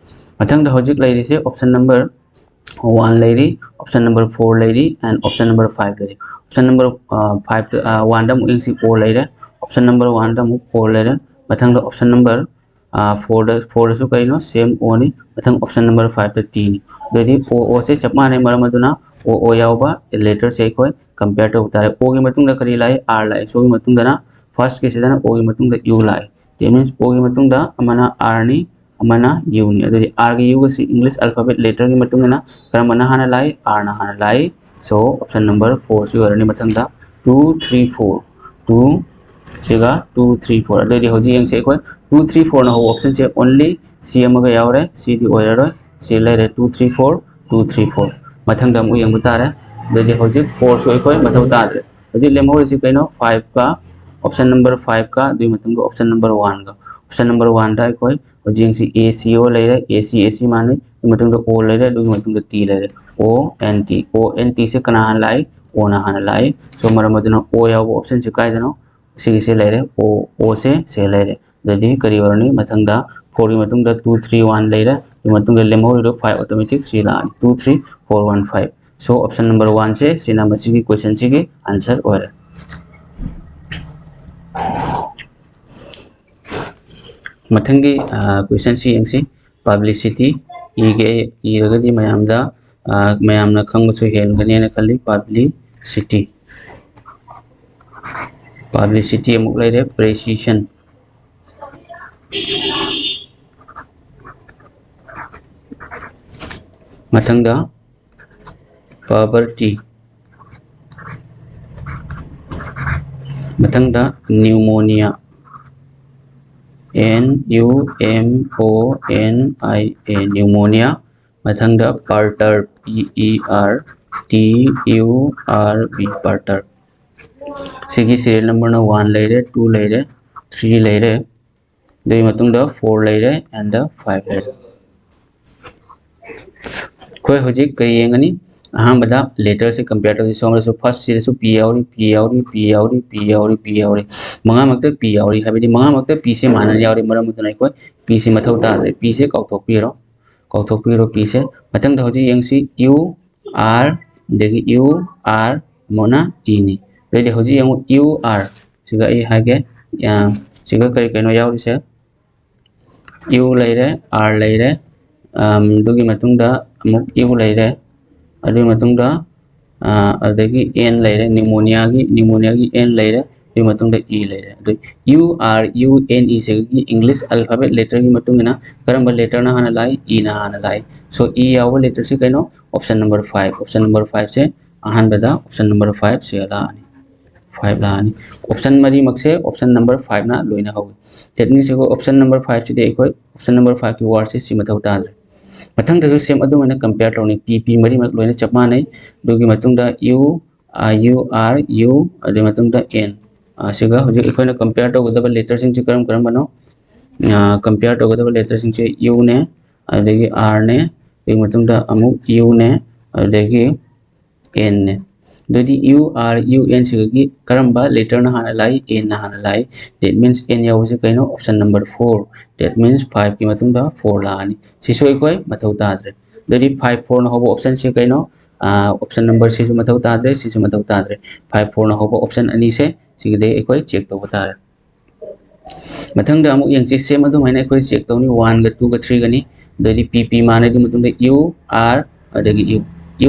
ꯃꯊꯪꯗ ꯍꯧꯖꯤꯛ ꯂꯩꯔꯤꯁꯦ option number one ꯂꯩꯔꯤ, option number four ꯂꯩꯔꯤ, and option number five ꯂꯩꯔꯤ꯫ Option number, ꯑ, five, ꯑ, oneꯗ ꯑꯃꯨꯛ ꯌꯦꯡꯁꯤ, O ꯂꯩꯔꯦ꯫ Option number oneꯗ ꯑꯃꯨꯛ O ꯂꯩꯔꯦ꯫ ꯃꯊꯪꯗ option number, ꯑ, fourꯗ, fourꯗꯁꯨ ꯀꯔꯤꯅꯣ? Same Oꯅꯤ꯫ ꯃꯊꯪ option number fiveꯇ Tꯅꯤ꯫ ꯑꯗꯨꯑꯣꯏꯗꯤ O, Oꯁꯦ ꯆꯞ ꯃꯥꯟꯅꯩ, ꯃꯔꯝ ꯑꯗꯨꯅ O, O ꯌꯥꯎꯕ letterꯁꯦ ꯑꯩꯈꯣꯏ compare ꯇꯧꯕ ꯇꯥꯔꯦ꯫ Oꯒꯤ ꯃꯇꯨꯡꯗ ꯀꯔꯤ ꯂꯥꯛꯏ? R ꯂꯥꯛꯏ꯫ Soꯒꯤ ꯃꯇꯨꯡꯗꯅ, firstꯀꯤꯁꯤꯗꯅ Oꯒꯤ ꯃꯇꯨꯡꯗ U ꯂꯥꯛꯏ꯫ That means Oꯒꯤ ꯃꯇꯨꯡꯗ ꯑꯃꯅ Rꯅꯤ, ꯑꯃꯅ Uꯅꯤ꯫ ꯑꯗꯨꯗꯤ Rꯒ Uꯒꯁꯤ English alphabet letterꯒꯤ ꯃꯇꯨꯡ ꯏꯟꯅ ꯀꯔꯝꯕꯅ ꯍꯥꯟꯅ ꯂꯥꯛꯏ? Rꯅ ꯍꯥꯟꯅ ꯂꯥꯛꯏ꯫ So, option number fourꯁꯤ ꯑꯣꯏꯔꯅꯤ ꯃꯊꯪꯗ꯫ Two three four, two, ꯁꯤꯒ two three four꯫ ꯑꯗꯨꯑꯣꯏꯗꯤ ꯍꯧꯖꯤꯛ ꯌꯦꯡꯁꯤ ꯑꯩꯈꯣꯏ, two three fourꯅ ꯍꯧꯕ optionꯁꯦ only C ꯑꯃꯒ ꯌꯥꯎꯔꯦ, Cꯗꯤ ꯑꯣꯏꯔꯔꯣꯏ꯫ ꯁꯤ ꯂꯩꯔꯦ, two three four, two three four꯫ ꯃꯊꯪꯗ ꯑꯃꯨꯛ ꯌꯦꯡꯕ ꯇꯥꯔꯦ꯫ ꯑꯗꯨꯑꯣꯏꯗꯤ ꯍꯧꯖꯤꯛ fourꯁꯨ ꯑꯩꯈꯣꯏ ꯃꯊꯧ ꯇꯥꯗ꯭ꯔꯦ꯫ ꯍꯧꯖꯤꯛ ꯂꯦꯝꯍꯧꯔꯤꯁꯤ ꯀꯩꯅꯣ? Fiveꯀ, option number fiveꯀ, ꯑꯗꯨꯒꯤ ꯃꯇꯨꯡꯗ option number oneꯒ꯫ Option number oneꯗ ꯑꯩꯈꯣꯏ ꯍꯧꯖꯤꯛ ꯌꯦꯡꯁꯤ, A C O ꯂꯩꯔꯦ, A C, A C ꯃꯥꯟꯅꯩ, ꯑꯗꯨꯒꯤ ꯃꯇꯨꯡꯗ O ꯂꯩꯔꯦ, ꯑꯗꯨꯒꯤ ꯃꯇꯨꯡꯗ T ꯂꯩꯔꯦ꯫ O and T, O and Tꯁꯦ ꯀꯅꯥ ꯍꯥꯟꯅ ꯂꯥꯛꯏ? Oꯅ ꯍꯥꯟꯅ ꯂꯥꯛꯏ꯫ So, ꯃꯔꯝ ꯑꯗꯨꯅ O ꯌꯥꯎꯕ optionꯁꯦ ꯀꯥꯏꯗꯅꯣ? ꯁꯤꯒꯤꯁꯦ ꯂꯩꯔꯦ, O, Oꯁꯦ ꯁꯦ ꯂꯩꯔꯦ꯫ ꯑꯗꯨꯗꯤ ꯀꯔꯤ ꯑꯣꯏꯔꯅꯤ? ꯃꯊꯪꯗ ꯐꯣꯔꯒꯤ ꯃꯇꯨꯡꯗ ꯇꯨ ꯊ꯭ꯔꯤ ꯋꯥꯟ ꯂꯩꯔꯦ, ꯑꯗꯨꯒꯤ ꯃꯇꯨꯡꯗ ꯂꯦꯝꯍꯧꯔꯤꯗꯣ ꯐꯥꯏꯚ automatic ꯁꯤ ꯂꯥꯛꯑꯅꯤ, two three four one five. So option number one ꯁꯦ ꯁꯤꯅ ꯃꯁꯤꯒꯤ question ꯁꯤꯒꯤ answer ꯑꯣꯏꯔꯦ꯫ ꯃꯊꯪꯒꯤ question ꯁꯤ ꯌꯦꯡꯁꯤ꯫ Publicity ꯏꯒꯦ, ꯏꯔꯒꯗꯤ ꯃꯌꯥꯝꯗ ꯃꯌꯥꯝꯅ ꯈꯪꯕꯁꯨ ꯍꯦꯟꯒꯅꯦꯅ ꯈꯜꯂꯤ꯫ Publicity, publicity ꯑꯃꯨꯛ ꯂꯩꯔꯦ꯫ Precision, ꯃꯊꯪꯗ poverty, ꯃꯊꯪꯗ pneumonia, N U M O N I A, pneumonia, ꯃꯊꯪꯗ perturb, P E R T U R B, perturb꯫ ꯁꯤꯒꯤ serial number ꯅ one ꯂꯩꯔꯦ, two ꯂꯩꯔꯦ, three ꯂꯩꯔꯦ, ꯑꯗꯨꯒꯤ ꯃꯇꯨꯡꯗ four ꯂꯩꯔꯦ and five ꯂꯩꯔꯦ꯫ ꯑꯩꯈꯣꯏ ꯍꯧꯖꯤꯛ ꯀꯔꯤ ꯌꯦꯡꯒꯅꯤ? ꯑꯍꯥꯟꯕꯗ letter ꯁꯦ compare ꯇꯧꯁꯤ꯫ ꯁꯣꯝꯗꯁꯨ first ꯁꯤꯗꯁꯨ P ꯌꯥꯎꯔꯤ, P ꯌꯥꯎꯔꯤ, P ꯌꯥꯎꯔꯤ, P ꯌꯥꯎꯔꯤ, P ꯌꯥꯎꯔꯤ꯫ ꯃꯉꯥꯃꯛꯇ P ꯌꯥꯎꯔꯤ, ꯍꯥꯏꯕꯗꯤ ꯃꯉꯥꯃꯛꯇ P ꯁꯦ ꯃꯥꯟꯅꯅ ꯌꯥꯎꯔꯤ꯫ ꯃꯔꯝ ꯑꯗꯨꯅ ꯑꯩꯈꯣꯏ P ꯁꯦ ꯃꯊꯧ ꯇꯥꯗ꯭ꯔꯦ꯫ P ꯁꯦ ꯀꯥꯎꯊꯣꯛꯄꯤꯔꯣ, ꯀꯥꯎꯊꯣꯛꯄꯤꯔꯣ P ꯁꯦ꯫ ꯃꯊꯪꯗ ꯍꯧꯖꯤꯛ ꯌꯦꯡꯁꯤ, U R, ꯑꯗꯒꯤ U R, ꯑꯃꯨꯛꯅ E ꯅꯤ꯫ ꯑꯗꯩꯗꯤ ꯍꯧꯖꯤꯛ ꯌꯦꯡꯉꯨ, U R ꯁꯤꯒ ꯑꯩ ꯍꯥꯏꯒꯦ, ꯑ, ꯁꯤꯒ ꯀꯔꯤ ꯀꯩꯅꯣ ꯌꯥꯎꯔꯤꯁꯦ? U ꯂꯩꯔꯦ, R ꯂꯩꯔꯦ, ꯑꯝ, ꯑꯗꯨꯒꯤ ꯃꯇꯨꯡꯗ ꯑꯃꯨꯛ U ꯂꯩꯔꯦ, ꯑꯗꯨꯒꯤ ꯃꯇꯨꯡꯗ, ꯑ, ꯑꯗꯒꯤ N ꯂꯩꯔꯦ, pneumonia ꯒꯤ, pneumonia ꯒꯤ N ꯂꯩꯔꯦ, ꯑꯗꯨꯒꯤ ꯃꯇꯨꯡꯗ E ꯂꯩꯔꯦ꯫ ꯑꯗꯨ U R U N E ꯁꯤꯒꯤ English alphabet letter ꯒꯤ ꯃꯇꯨꯡ ꯏꯟꯅ ꯀꯔꯝꯕ letter ꯅ ꯍꯥꯟꯅ ꯂꯥꯛꯏ? E ꯅ ꯍꯥꯟꯅ ꯂꯥꯛꯏ꯫ So E ꯌꯥꯎꯕ letter ꯁꯤ ꯀꯩꯅꯣ? Option number five꯫ Option number five ꯁꯦ ꯑꯍꯥꯟꯕꯗ option number five ꯁꯤꯒ ꯂꯥꯛꯑꯅꯤ꯫ Five ꯂꯥꯛꯑꯅꯤ꯫ Option ꯃꯔꯤꯃꯛꯁꯦ option number five ꯅ ꯂꯣꯏꯅ ꯍꯧꯏ꯫ That means ꯑꯩꯈꯣꯏ option number five ꯁꯤꯗꯤ ꯑꯩꯈꯣꯏ option number five ꯀꯤ word ꯁꯦ ꯁꯤ ꯃꯊꯧ ꯇꯥꯗ꯭ꯔꯦ꯫ ꯃꯊꯪꯗꯁꯨ same ꯑꯗꯨꯃꯥꯏꯅ compare ꯇꯧꯅꯤ꯫ P, P ꯃꯔꯤꯃꯛ ꯂꯣꯏꯅ ꯆꯞ ꯃꯥꯟꯅꯩ꯫ ꯑꯗꯨꯒꯤ ꯃꯇꯨꯡꯗ U, ꯑ, U R U, ꯑꯗꯨꯒꯤ ꯃꯇꯨꯡꯗ N꯫ ꯑ, ꯁꯤꯒ ꯍꯧꯖꯤꯛ ꯑꯩꯈꯣꯏꯅ compare ꯇꯧꯒꯗꯕ letter ꯁꯤꯡꯁꯤ ꯀꯔꯝ ꯀꯔꯝꯕꯅꯣ? ꯑ, compare ꯇꯧꯒꯗꯕ letter ꯁꯤꯡꯁꯦ U ꯅꯦ, ꯑꯗꯒꯤ R ꯅꯦ, ꯑꯗꯨꯒꯤ ꯃꯇꯨꯡꯗ ꯑꯃꯨꯛ U ꯅꯦ, ꯑꯗꯨꯗꯒꯤ N ꯅꯦ꯫ ꯑꯗꯨꯗꯤ U R U N ꯁꯤꯒꯤ ꯀꯔꯝꯕ letterꯅ ꯍꯥꯟꯅ ꯂꯥꯛꯏ? Nꯅ ꯍꯥꯟꯅ ꯂꯥꯛꯏ꯫ That means N ꯌꯥꯎꯕꯁꯤ ꯀꯩꯅꯣ? Option number four꯫ That means fiveꯀꯤ ꯃꯇꯨꯡꯗ four ꯂꯥꯛꯑꯅꯤ꯫ ꯁꯤꯁꯨ ꯑꯩꯈꯣꯏ ꯃꯊꯧ ꯇꯥꯗ꯭ꯔꯦ꯫ ꯑꯗꯨꯗꯤ five fourꯅ ꯍꯧꯕ optionꯁꯦ ꯀꯩꯅꯣ? Option number ꯁꯤꯁꯨ ꯃꯊꯧ ꯇꯥꯗ꯭ꯔꯦ, ꯁꯤꯁꯨ ꯃꯊꯧ ꯇꯥꯗ꯭ꯔꯦ꯫ Five fourꯅ ꯍꯧꯕ option ꯑꯅꯤꯁꯦ ꯁꯤꯒꯤꯗꯩ ꯑꯩꯈꯣꯏ check ꯇꯧꯕ ꯇꯥꯔꯦ꯫ ꯃꯊꯪꯗ ꯑꯃꯨꯛ ꯌꯦꯡꯁꯤ, same ꯑꯗꯨꯃꯥꯏꯅ ꯑꯩꯈꯣꯏ check ꯇꯧꯅꯤ, oneꯒ twoꯒ threeꯒꯅꯤ꯫ ꯑꯗꯩꯗꯤ P P ꯃꯥꯟꯅꯩ, ꯑꯗꯨ ꯃꯇꯨꯡꯗ U R, ꯑꯗꯒꯤ U,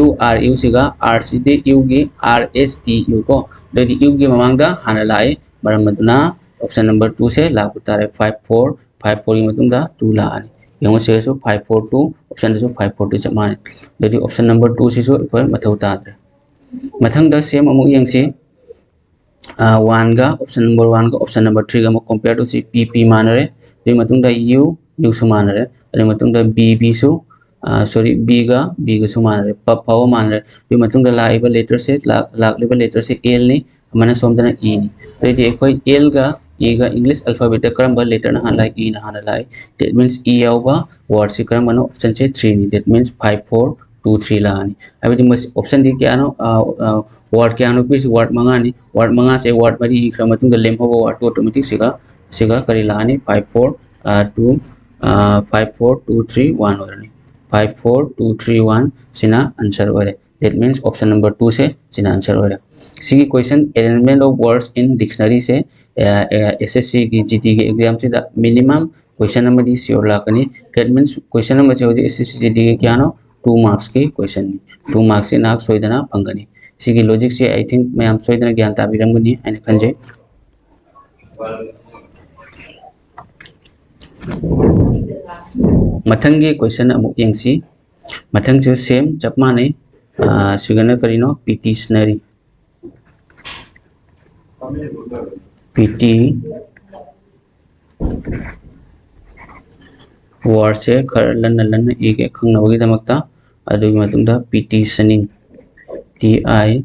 U R U ꯁꯤꯒ R ꯁꯤꯗꯤ Uꯒꯤ R S T U ꯀꯣ, ꯑꯗꯩꯗꯤ Uꯒꯤ ꯃꯃꯥꯡꯗ ꯍꯥꯟꯅ ꯂꯥꯛꯏ, ꯃꯔꯝ ꯑꯗꯨꯅ option number twoꯁꯦ ꯂꯥꯛꯄ ꯇꯥꯔꯦ꯫ Five four, five fourꯒꯤ ꯃꯇꯨꯡꯗ two ꯂꯥꯛꯑꯅꯤ꯫ ꯌꯦꯡꯉꯣ ꯁꯤꯗꯁꯨ five four two, optionꯗꯁꯨ five four two ꯆꯞ ꯃꯥꯟꯅꯩ꯫ ꯑꯗꯩꯗꯤ option number twoꯁꯤꯁꯨ ꯑꯩꯈꯣꯏ ꯃꯊꯧ ꯇꯥꯗ꯭ꯔꯦ꯫ ꯃꯊꯪꯗ same ꯑꯃꯨꯛ ꯌꯦꯡꯁꯤ꯫ Oneꯒ option number oneꯒ option number threeꯒ ꯑꯃꯨꯛ compare ꯇꯧꯁꯤ꯫ P P ꯃꯥꯟꯅꯔꯦ꯫ ꯑꯗꯨꯒꯤ ꯃꯇꯨꯡꯗ U, Uꯁꯨ ꯃꯥꯟꯅꯔꯦ꯫ ꯑꯗꯨꯒꯤ ꯃꯇꯨꯡꯗ B, Bꯁꯨ, sorry, Bꯒ Bꯒꯁꯨ ꯃꯥꯟꯅꯔꯦ꯫ ꯄ ꯐꯥꯎꯕ ꯃꯥꯟꯅꯔꯦ꯫ ꯑꯗꯨꯒꯤ ꯃꯇꯨꯡꯗ ꯂꯥꯛꯏꯕ letterꯁꯦ, ꯂꯥꯛꯂꯤꯕ letterꯁꯦ Lꯅꯤ, ꯑꯃꯅ ꯁꯣꯝꯗꯅ Eꯅꯤ꯫ ꯑꯗꯨꯑꯣꯏꯗꯤ ꯑꯩꯈꯣꯏ Lꯒ Eꯒ English alphabetꯇ ꯀꯔꯝꯕ letterꯅ ꯍꯥꯟꯅ ꯂꯥꯛꯏ? Eꯅ ꯍꯥꯟꯅ ꯂꯥꯛꯏ꯫ That means E ꯌꯥꯎꯕ wordꯁꯤ ꯀꯔꯝꯕꯅꯣ? Optionꯁꯦ threeꯅꯤ꯫ That means five four two three ꯂꯥꯛꯑꯅꯤ꯫ ꯍꯥꯏꯕꯗꯤ ꯃꯁꯤ optionꯗꯤ ꯀꯌꯥꯅꯣ? Word ꯀꯌꯥꯅꯣ ꯄꯤꯔꯤꯁꯤ? Word ꯃꯉꯥꯅꯤ꯫ Word ꯃꯉꯥꯁꯦ word ꯃꯔꯤ ꯏꯈ꯭ꯔ ꯃꯇꯨꯡꯗ ꯂꯦꯝꯍꯧꯕ wordꯇꯨ automatic ꯁꯤꯒ, ꯁꯤꯒ ꯀꯔꯤ ꯂꯥꯛꯑꯅꯤ? Five four two, five four two three one ꯑꯣꯏꯔꯅꯤ꯫ Five four two three one ꯁꯤꯅ answer ꯑꯣꯏꯔꯦ꯫ That means option number twoꯁꯦ ꯁꯤꯅ answer ꯑꯣꯏꯔꯦ꯫ ꯁꯤꯒꯤ question, arrangement of words in dictionaryꯁꯦ SSCꯒꯤ, GDꯒꯤ examꯁꯤꯗ minimum question ꯑꯃꯗꯤ sure ꯂꯥꯛꯀꯅꯤ꯫ That means question ꯑꯃꯁꯦ ꯍꯧꯖꯤꯛ SSC, GDꯒꯤ ꯀꯌꯥꯅꯣ? Two marksꯀꯤ questionꯅꯤ꯫ Two marksꯁꯤ ꯅꯍꯥꯛ ꯁꯣꯏꯗꯅ ꯐꯪꯒꯅꯤ꯫ ꯁꯤꯒꯤ logicꯁꯦ I think ꯃꯌꯥꯝ ꯁꯣꯏꯗꯅ ꯒ꯭ꯌꯥꯟ ꯇꯥꯕꯤꯔꯝꯒꯅꯤ ꯍꯥꯏꯅ ꯈꯟꯖꯩ꯫ ꯃꯊꯪꯒꯤ question ꯑꯃꯨꯛ ꯌꯦꯡꯁꯤ꯫ ꯃꯊꯪꯁꯨ same ꯆꯞ ꯃꯥꯟꯅꯩ꯫ ꯁꯤꯒꯅ ꯀꯔꯤꯅꯣ? Petitionary꯫ Peti, wordꯁꯦ ꯈꯔ ꯂꯟꯅ ꯂꯟꯅ ꯏꯒꯦ ꯈꯪꯅꯕꯒꯤꯗꯃꯛꯇ꯫ ꯑꯗꯨꯒꯤ ꯃꯇꯨꯡꯗ petitioning, T I,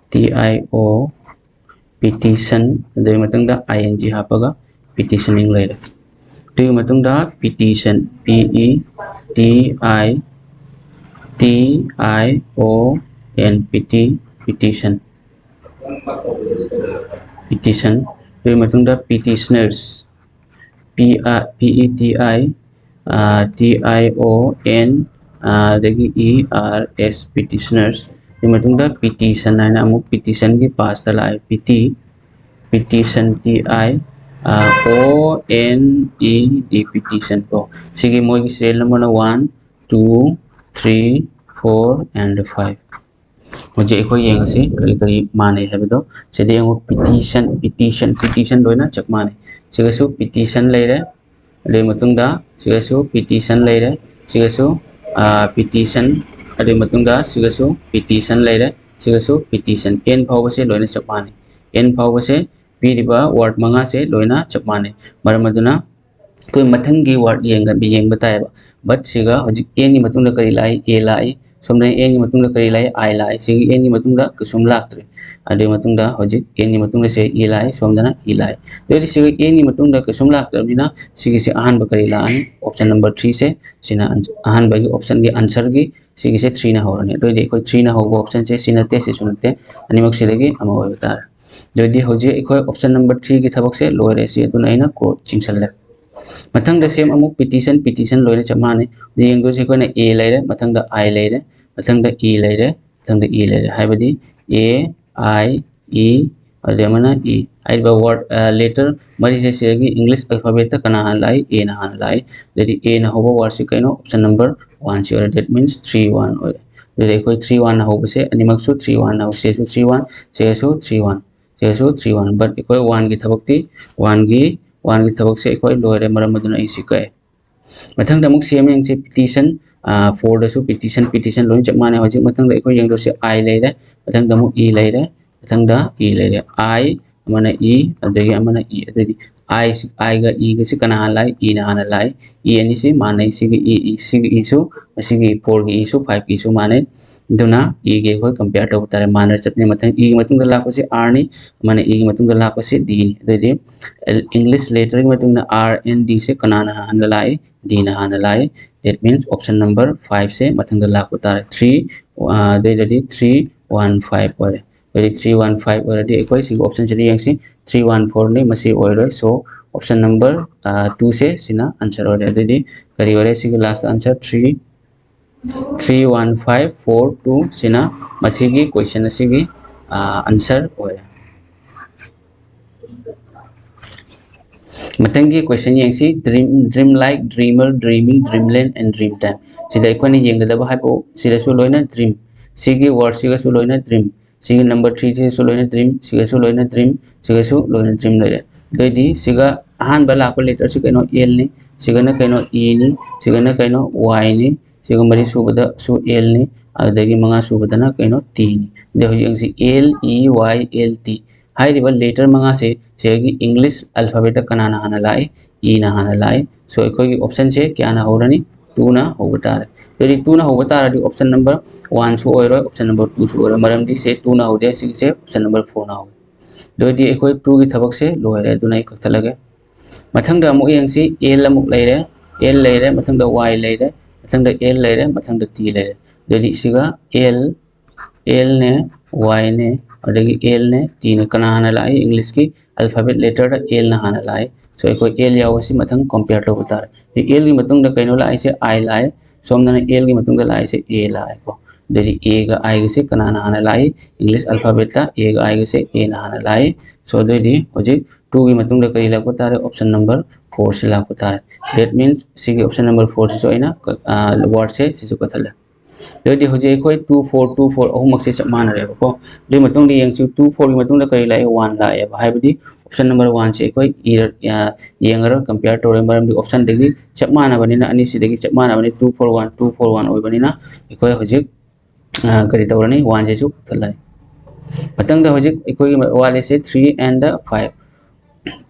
T I O, petition, ꯑꯗꯨꯒꯤ ꯃꯇꯨꯡꯗ I N G ꯍꯥꯞꯄꯒ petitioning ꯂꯩꯔꯦ꯫ ꯑꯗꯨꯒꯤ ꯃꯇꯨꯡꯗ petition, P E T I T I O N P T, petition, petition, ꯑꯗꯨꯒꯤ ꯃꯇꯨꯡꯗ petitioners, P I, P E T I, T I O N, ꯑꯗꯒꯤ E R S, petitioners꯫ ꯑꯗꯨꯒꯤ ꯃꯇꯨꯡꯗ petition ꯍꯥꯏꯅ ꯑꯃꯨꯛ petitionꯒꯤ pastꯇ ꯂꯥꯛꯑꯦ, peti, petition, T I O N E D, petition ꯀꯣ꯫ ꯁꯤꯒꯤ ꯃꯣꯏꯒꯤ serial numberꯅ one, two, three, four and five꯫ ꯍꯧꯖꯤꯛ ꯑꯩꯈꯣꯏ ꯌꯦꯡꯉꯁꯤ ꯀꯔꯤ ꯀꯔꯤ ꯃꯥꯟꯅꯩ ꯍꯥꯏꯕꯗꯣ꯫ ꯁꯤꯗ ꯌꯦꯡꯉꯨ, petition, petition, petition ꯂꯣꯏꯅ ꯆꯞ ꯃꯥꯟꯅꯩ꯫ ꯁꯤꯒꯁꯨ petition ꯂꯩꯔꯦ, ꯑꯗꯨꯒꯤ ꯃꯇꯨꯡꯗ ꯁꯤꯒꯁꯨ petition ꯂꯩꯔꯦ, ꯁꯤꯒꯁꯨ petition, ꯑꯗꯨꯒꯤ ꯃꯇꯨꯡꯗ ꯁꯤꯒꯁꯨ petition ꯂꯩꯔꯦ, ꯁꯤꯒꯁꯨ petition꯫ N ꯐꯥꯎꯕꯁꯦ ꯂꯣꯏꯅ ꯆꯞ ꯃꯥꯟꯅꯩ꯫ N ꯐꯥꯎꯕꯁꯦ ꯄꯤꯔꯤꯕ word ꯃꯉꯥꯁꯦ ꯂꯣꯏꯅ ꯆꯞ ꯃꯥꯟꯅꯩ꯫ ꯃꯔꯝ ꯑꯗꯨꯅ ꯑꯩꯈꯣꯏ ꯃꯊꯪꯒꯤ word ꯌꯦꯡꯕ ꯇꯥꯏꯌꯦꯕ꯫ But ꯁꯤꯒ ꯍꯧꯖꯤꯛ Nꯒꯤ ꯃꯇꯨꯡꯗ ꯀꯔꯤ ꯂꯥꯛꯏ? A ꯂꯥꯛꯏ꯫ ꯁꯣꯝꯗꯅ Nꯒꯤ ꯃꯇꯨꯡꯗ ꯀꯔꯤ ꯂꯥꯛꯏ? I ꯂꯥꯛꯏ꯫ ꯁꯤꯒꯤ Nꯒꯤ ꯃꯇꯨꯡꯗ ꯀꯩꯁꯨꯝ ꯂꯥꯛꯇ꯭ꯔꯦ꯫ ꯑꯗꯨꯒꯤ ꯃꯇꯨꯡꯗ ꯍꯧꯖꯤꯛ Nꯒꯤ ꯃꯇꯨꯡꯗ ꯁꯦ E ꯂꯥꯛꯏ, ꯁꯣꯝꯗꯅ E ꯂꯥꯛꯏ꯫ ꯑꯗꯨ ꯑꯣꯏꯔꯗꯤ ꯁꯤꯒ Nꯒꯤ ꯃꯇꯨꯡꯗ ꯀꯩꯁꯨꯝ ꯂꯥꯛꯇ꯭ꯔꯕꯅꯤꯅ ꯁꯤꯒꯤꯁꯦ ꯑꯍꯥꯟꯕ ꯀꯔꯤ ꯂꯥꯛꯑꯅꯤ? Option number threeꯁꯦ, ꯁꯤꯅ ꯑꯍꯥꯟꯕꯒꯤ optionꯒꯤ answerꯒꯤ ꯁꯤꯒꯤꯁꯦ threeꯅ ꯍꯧꯔꯅꯤ꯫ ꯑꯗꯨ ꯑꯣꯏꯔꯗꯤ ꯑꯩꯈꯣꯏ threeꯅ ꯍꯧꯕ optionꯁꯦ ꯁꯤ ꯅꯠꯇꯦ, ꯁꯤꯁꯨ ꯅꯠꯇꯦ, ꯑꯅꯤꯃꯛꯁꯤꯗꯒꯤ ꯑꯃ ꯑꯣꯏꯕ ꯇꯥꯔꯦ꯫ ꯑꯗꯨ ꯑꯣꯏꯔꯗꯤ ꯍꯧꯖꯤꯛ ꯑꯩꯈꯣꯏ option number threeꯒꯤ ꯊꯕꯛꯁꯦ ꯂꯣꯏꯔꯦ꯫ ꯁꯤ ꯑꯗꯨꯅ ꯑꯩꯅ cross ꯆꯤꯡꯁꯜꯂꯦ꯫ ꯃꯊꯪꯗ same ꯑꯃꯨꯛ petition, petition ꯂꯣꯏꯅ ꯆꯞ ꯃꯥꯟꯅꯩ꯫ ꯍꯧꯖꯤꯛ ꯌꯦꯡꯗꯣꯏꯁꯦ ꯑꯩꯈꯣꯏꯅ A ꯂꯩꯔꯦ, ꯃꯊꯪꯗ I ꯂꯩꯔꯦ, ꯃꯊꯪꯗ E ꯂꯩꯔꯦ, ꯃꯊꯪꯗ E ꯂꯩꯔꯦ꯫ ꯍꯥꯏꯕꯗꯤ A, I, E, ꯑꯗꯨꯗꯩ ꯑꯃꯅ E꯫ ꯍꯥꯏꯔꯤꯕ word, letter ꯃꯔꯤꯁꯦ ꯁꯤꯗꯒꯤ English alphabetꯇ ꯀꯅꯥ ꯍꯥꯟꯅ ꯂꯥꯛꯏ? Aꯅ ꯍꯥꯟꯅ ꯂꯥꯛꯏ꯫ ꯑꯗꯨꯗꯤ Aꯅ ꯍꯧꯕ wordꯁꯤ ꯀꯩꯅꯣ? Option number oneꯁꯤ ꯑꯣꯏꯔꯦ꯫ That means three one ꯑꯣꯏꯔꯦ꯫ ꯑꯗꯨꯗꯤ ꯑꯩꯈꯣꯏ three oneꯅ ꯍꯧꯕꯁꯦ ꯑꯅꯤꯃꯛꯁꯨ three oneꯅ ꯍꯧ-, ꯁꯤꯁꯨ three one, ꯁꯤꯁꯨ three one, ꯁꯤꯁꯨ three one꯫ But ꯑꯩꯈꯣꯏ oneꯒꯤ ꯊꯕꯛꯇꯤ, oneꯒꯤ, oneꯒꯤ ꯊꯕꯛꯁꯦ ꯑꯩꯈꯣꯏ ꯂꯣꯏꯔꯦ꯫ ꯃꯔꯝ ꯑꯗꯨꯅ ꯑꯩ ꯁꯤ ꯀꯛꯑꯦ꯫ ꯃꯊꯪꯗ ꯑꯃꯨꯛ same ꯌꯦꯡꯁꯤ, petition, fourꯗꯁꯨ petition, petition ꯂꯣꯏꯅ ꯆꯞ ꯃꯥꯟꯅꯩ꯫ ꯍꯧꯖꯤꯛ ꯃꯊꯪꯗ ꯑꯩꯈꯣꯏ ꯌꯦꯡꯗꯣꯏꯁꯦ I ꯂꯩꯔꯦ, ꯃꯊꯪꯗ ꯑꯃꯨꯛ E ꯂꯩꯔꯦ, ꯃꯊꯪꯗ E ꯂꯩꯔꯦ꯫ I, ꯑꯃꯅ E, ꯑꯗꯒꯤ ꯑꯃꯅ E꯫ ꯑꯗꯨꯗꯤ I, Iꯒ Eꯒꯁꯤ ꯀꯅꯥ ꯍꯥꯟꯅ ꯂꯥꯛꯏ? Eꯅ ꯍꯥꯟꯅ ꯂꯥꯛꯏ꯫ E ꯑꯅꯤꯁꯤ ꯃꯥꯟꯅꯩ꯫ ꯁꯤꯒꯤ E, E, ꯁꯤꯒꯤ Eꯁꯨ, ꯃꯁꯤꯒꯤ fourꯒꯤ Eꯁꯨ, fiveꯀꯤꯁꯨ ꯃꯥꯟꯅꯩ꯫ ꯑꯗꯨꯅ Eꯒꯤ ꯑꯩꯈꯣꯏ compare ꯇꯧꯕ ꯇꯥꯔꯦ꯫ ꯃꯥꯟꯅꯔ ꯆꯠꯄꯅꯤ꯫ ꯃꯊꯪ Eꯒꯤ ꯃꯇꯨꯡꯗ ꯂꯥꯛꯄꯁꯤ Rꯅꯤ, ꯑꯃꯅ Eꯒꯤ ꯃꯇꯨꯡꯗ ꯂꯥꯛꯄꯁꯤ Dꯅꯤ꯫ ꯑꯗꯨꯗꯤ English letterꯒꯤ ꯃꯇꯨꯡꯗ R N Dꯁꯦ ꯀꯅꯥꯅ ꯍꯥꯟꯅ ꯂꯥꯛꯏ? Dꯅ ꯍꯥꯟꯅ ꯂꯥꯛꯏ꯫ That means option number fiveꯁꯦ ꯃꯊꯪꯗ ꯂꯥꯛꯄ ꯇꯥꯔꯦ꯫ Three ꯑꯗꯨꯗꯩꯗꯗꯤ three one five ꯑꯣꯏꯔꯦ꯫ ꯑꯗꯨꯗꯤ three one five ꯑꯣꯏꯔꯗꯤ ꯑꯩꯈꯣꯏ ꯁꯤꯒꯤ option ꯁꯤꯗ ꯌꯦꯡꯁꯤ, three one four ꯅꯤ, ꯃꯁꯤ ꯑꯣꯏꯔꯣꯏ꯫ So option number two ꯁꯦ ꯁꯤꯅ answer ꯑꯣꯏꯔꯦ꯫ ꯑꯗꯨꯗꯤ ꯀꯔꯤ ꯑꯣꯏꯔꯦ? ꯁꯤꯒꯤ last answer three three one five four two ꯁꯤꯅ ꯃꯁꯤꯒꯤ question ꯑꯁꯤꯒꯤ answer ꯑꯣꯏꯔꯦ꯫ ꯃꯊꯪꯒꯤ question ꯌꯦꯡꯁꯤ꯫ Dream, dreamlike, dreamer, dreamy, dreamland and dream time꯫ ꯁꯤꯗ ꯑꯩꯈꯣꯏꯅ ꯌꯦꯡꯒꯗꯕ ꯍꯥꯏꯕꯨ ꯁꯤꯗꯁꯨ ꯂꯣꯏꯅ dream, ꯁꯤꯒꯤ word ꯁꯤꯒꯁꯨ ꯂꯣꯏꯅ dream, ꯁꯤꯒꯤ number three ꯁꯤꯒꯁꯨ ꯂꯣꯏꯅ dream, ꯁꯤꯒꯁꯨ ꯂꯣꯏꯅ dream, ꯁꯤꯒꯁꯨ ꯂꯣꯏꯅ dream ꯂꯩꯔꯦ꯫ ꯑꯗꯨꯑꯣꯏꯗꯤ ꯁꯤꯒ ꯑꯍꯥꯟꯕ ꯂꯥꯛꯄ letter ꯁꯤ ꯀꯩꯅꯣ? L ꯅꯤ꯫ ꯁꯤꯒꯅ ꯀꯩꯅꯣ? E ꯅꯤ꯫ ꯁꯤꯒꯅ ꯀꯩꯅꯣ? Y ꯅꯤ꯫ ꯁꯤꯒ ꯃꯔꯤ ꯁꯨꯕꯗꯁꯨ L ꯅꯤ꯫ ꯑꯗꯨꯗꯒꯤ ꯃꯉꯥ ꯁꯨꯕꯗꯅ ꯀꯩꯅꯣ? T ꯅꯤ꯫ ꯑꯗꯩ ꯍꯧꯖꯤꯛ ꯌꯦꯡꯁꯤ, L E Y L T ꯍꯥꯏꯔꯤꯕ letter ꯃꯉꯥꯁꯦ ꯁꯤꯒꯤ English alphabetꯇ ꯀꯅꯥꯅ ꯍꯥꯟꯅ ꯂꯥꯛꯏ? E ꯅ ꯍꯥꯟꯅ ꯂꯥꯛꯏ꯫ So ꯑꯩꯈꯣꯏꯒꯤ option ꯁꯦ ꯀꯌꯥꯅ ꯍꯧꯔꯅꯤ? Two ꯅ ꯍꯧꯕ ꯇꯥꯔꯦ꯫ ꯑꯗꯨꯗꯤ two ꯅ ꯍꯧꯕ ꯇꯥꯔꯗꯤ option number one ꯁꯨ ꯑꯣꯏꯔꯣꯏ, option number two ꯁꯨ ꯑꯣꯏꯔꯣꯏ, ꯃꯔꯝꯗꯤ ꯁꯦ two ꯅ ꯍꯧꯗꯦ, ꯁꯤꯒꯤꯁꯦ option number four ꯅ ꯍꯧꯏ꯫ ꯑꯗꯨ ꯑꯣꯏꯗꯤ ꯑꯩꯈꯣꯏ two ꯒꯤ ꯊꯕꯛꯁꯦ ꯂꯣꯏꯔꯦ, ꯑꯗꯨꯅ ꯑꯩ ꯀꯛꯊꯠꯂꯒꯦ꯫ ꯃꯊꯪꯗ ꯑꯃꯨꯛ ꯌꯦꯡꯁꯤ, L ꯑꯃꯨꯛ ꯂꯩꯔꯦ, L ꯂꯩꯔꯦ, ꯃꯊꯪꯗ Y ꯂꯩꯔꯦ, ꯃꯊꯪꯗ L ꯂꯩꯔꯦ, ꯃꯊꯪꯗ T ꯂꯩꯔꯦ꯫ ꯑꯗꯨꯗꯤ ꯁꯤꯒ L, L ꯅꯦ, Y ꯅꯦ, ꯑꯗꯒꯤ L ꯅꯦ, T ꯅꯦ, ꯀꯅꯥ ꯍꯥꯟꯅ ꯂꯥꯛꯏ? English ꯀꯤ alphabet letter ꯗ L ꯅ ꯍꯥꯟꯅ ꯂꯥꯛꯏ꯫ So ꯑꯩꯈꯣꯏ L ꯌꯥꯎꯕꯁꯤ ꯃꯊꯪ compare ꯇꯧꯕ ꯇꯥꯔꯦ꯫ ꯑꯗꯩ L ꯒꯤ ꯃꯇꯨꯡꯗ ꯀꯩꯅꯣ ꯂꯥꯛꯏꯁꯦ? I ꯂꯥꯛꯑꯦ꯫ ꯁꯣꯝꯗꯅ L ꯒꯤ ꯃꯇꯨꯡꯗ ꯂꯥꯛꯏꯁꯦ A ꯂꯥꯛꯑꯦꯀꯣ꯫ ꯑꯗꯨꯗꯤ A ꯒ I ꯒꯁꯦ ꯀꯅꯥꯅ ꯍꯥꯟꯅ ꯂꯥꯛꯏ? English alphabet ꯇ A ꯒ I ꯒꯁꯦ A ꯅ ꯍꯥꯟꯅ ꯂꯥꯛꯏ꯫ So ꯑꯗꯨꯑꯣꯏꯗꯤ ꯍꯧꯖꯤꯛ two ꯒꯤ ꯃꯇꯨꯡꯗ ꯀꯔꯤ ꯂꯥꯛꯄ ꯇꯥꯔꯦ? Option number four ꯁꯤ ꯂꯥꯛꯄ ꯇꯥꯔꯦ꯫ That means ꯁꯤꯒꯤ option number four ꯁꯤꯁꯨ ꯑꯩꯅ ꯀ-, ꯑ, word ꯁꯦ ꯁꯤꯁꯨ ꯀꯛꯊꯠꯂꯦ꯫ ꯑꯗꯨꯑꯣꯏꯗꯤ ꯍꯧꯖꯤꯛ ꯑꯩꯈꯣꯏ two, four, two, four ꯑꯍꯨꯝꯃꯛꯁꯦ ꯆꯞ ꯃꯥꯟꯅꯔꯦꯕꯀꯣ꯫ ꯑꯗꯨꯒꯤ ꯃꯇꯨꯡꯗ ꯌꯦꯡꯁꯤ, two, four ꯒꯤ ꯃꯇꯨꯡꯗ ꯀꯔꯤ ꯂꯥꯛꯏ? One ꯂꯥꯛꯑꯦꯕ꯫ ꯍꯥꯏꯕꯗꯤ option number one ꯁꯦ ꯑꯩꯈꯣꯏ ꯏꯔ-, ꯑ, ꯌꯦꯡꯉꯔꯣꯏ, compare ꯇꯧꯔꯣꯏ, ꯃꯔꯝꯗꯤ option ꯗꯒꯤ ꯆꯞ ꯃꯥꯟꯅꯕꯅꯤꯅ, ꯑꯅꯤꯁꯤꯗꯒꯤ ꯆꯞ ꯃꯥꯟꯅꯕꯅꯤ, two four one, two four one ꯑꯣꯏꯕꯅꯤꯅ ꯑꯩꯈꯣꯏ ꯍꯧꯖꯤꯛ, ꯑ, ꯀꯔꯤ ꯇꯧꯔꯅꯤ? One ꯁꯤꯁꯨ ꯀꯛꯊꯠꯂꯅꯤ꯫ ꯃꯊꯪꯗ ꯍꯧꯖꯤꯛ ꯑꯩꯈꯣꯏꯒꯤ ꯋꯥꯠꯂꯤꯁꯦ three and five꯫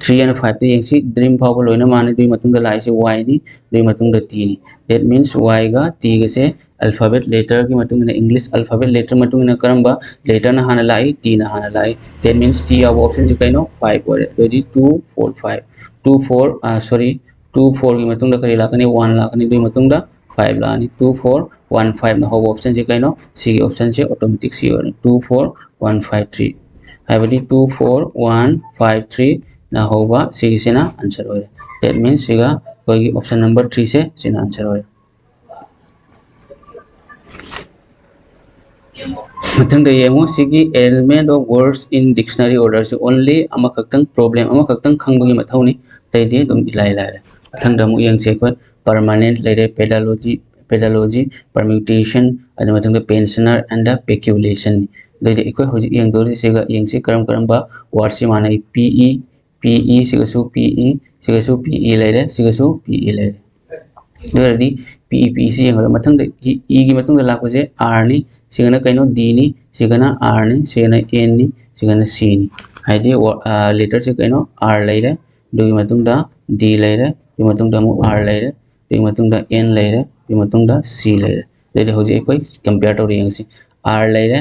Three and five ꯇ ꯌꯦꯡꯁꯤ, dream ꯐꯥꯎꯕ ꯂꯣꯏꯅ ꯃꯥꯟꯅꯩ꯫ ꯑꯗꯨꯒꯤ ꯃꯇꯨꯡꯗ ꯂꯥꯛꯏꯁꯦ Y ꯅꯤ, ꯑꯗꯨꯒꯤ ꯃꯇꯨꯡꯗ T ꯅꯤ꯫ That means Y ꯒ T ꯒꯁꯦ alphabet letter ꯒꯤ ꯃꯇꯨꯡ ꯏꯟꯅ, English alphabet letter ꯃꯇꯨꯡ ꯏꯟꯅ ꯀꯔꯝꯕ letter ꯅ ꯍꯥꯟꯅ ꯂꯥꯛꯏ? T ꯅ ꯍꯥꯟꯅ ꯂꯥꯛꯏ꯫ That means T ꯌꯥꯎꯕ option ꯁꯤ ꯀꯩꯅꯣ? Five ꯑꯣꯏꯔꯦ꯫ ꯑꯗꯨꯑꯣꯏꯗꯤ two four five, two four, ꯑ, sorry, two four ꯒꯤ ꯃꯇꯨꯡꯗ ꯀꯔꯤ ꯂꯥꯛꯀꯅꯤ? One ꯂꯥꯛꯀꯅꯤ꯫ ꯑꯗꯨꯒꯤ ꯃꯇꯨꯡꯗ five ꯂꯥꯛꯑꯅꯤ꯫ Two four one fiveꯅ ꯍꯧꯕ optionꯁꯦ ꯀꯩꯅꯣ? ꯁꯤꯒꯤ optionꯁꯦ automatic ꯁꯤ ꯑꯣꯏꯔꯅꯤ, two four one five three꯫ ꯍꯥꯏꯕꯗꯤ two four one five threeꯅ ꯍꯧꯕ ꯁꯤꯒꯤꯁꯤꯅ answer ꯑꯣꯏꯔꯦ꯫ That means ꯁꯤꯒ ꯑꯩꯈꯣꯏꯒꯤ option number threeꯁꯦ ꯁꯤꯅ answer ꯑꯣꯏꯔꯦ꯫ ꯃꯊꯪꯗ ꯌꯦꯡꯉꯨ, ꯁꯤꯒꯤ arrangement of words in dictionary orderꯁꯤ only ꯑꯃꯈꯛꯇꯪ, problem ꯑꯃꯈꯛꯇꯪ ꯈꯪꯕꯒꯤ ꯃꯊꯧꯅꯤ, ꯑꯇꯩꯗꯤ ꯑꯗꯨꯝ ꯏꯂꯥꯏ ꯂꯥꯏꯔꯦ꯫ ꯃꯊꯪꯗ ꯑꯃꯨꯛ ꯌꯦꯡꯁꯦ ꯑꯩꯈꯣꯏ, permanent ꯂꯩꯔꯦ, pedology, pedology, permutation, ꯑꯗꯨ ꯃꯊꯪꯗ pensioner and the peculation꯫ ꯑꯗꯨꯗꯤ ꯑꯩꯈꯣꯏ ꯍꯧꯖꯤꯛ ꯌꯦꯡꯗꯧꯔꯤꯁꯤꯒ ꯌꯦꯡꯁꯤ ꯀꯔꯝ ꯀꯔꯝꯕ wordꯁꯤ ꯃꯥꯟꯅꯩ꯫ P E, P E ꯁꯤꯒꯁꯨ P E, ꯁꯤꯒꯁꯨ P E ꯂꯩꯔꯦ, ꯁꯤꯒꯁꯨ P E ꯂꯩꯔꯦ꯫ ꯑꯗꯨ ꯑꯣꯏꯔꯗꯤ P E, P E ꯁꯤ ꯌꯦꯡꯉꯔꯣꯏ꯫ ꯃꯊꯪꯗ E, Eꯒꯤ ꯃꯇꯨꯡꯗ ꯂꯥꯛꯄꯁꯦ Rꯅꯤ, ꯁꯤꯒꯅ ꯀꯩꯅꯣ? Dꯅꯤ, ꯁꯤꯒꯅ Rꯅꯤ, ꯁꯤꯒꯅ Nꯅꯤ, ꯁꯤꯒꯅ Cꯅꯤ꯫ ꯍꯥꯏꯗꯤ ꯋ-, ꯑ, letterꯁꯦ ꯀꯩꯅꯣ? R ꯂꯩꯔꯦ, ꯑꯗꯨꯒꯤ ꯃꯇꯨꯡꯗ D ꯂꯩꯔꯦ, ꯑꯗꯨꯒꯤ ꯃꯇꯨꯡꯗ ꯑꯃꯨꯛ R ꯂꯩꯔꯦ, ꯑꯗꯨꯒꯤ ꯃꯇꯨꯡꯗ N ꯂꯩꯔꯦ, ꯑꯗꯨꯒꯤ ꯃꯇꯨꯡꯗ C ꯂꯩꯔꯦ꯫ ꯑꯗꯨꯗꯤ ꯍꯧꯖꯤꯛ ꯑꯩꯈꯣꯏ compare ꯇꯧꯔ ꯌꯦꯡꯁꯤ꯫ R ꯂꯩꯔꯦ,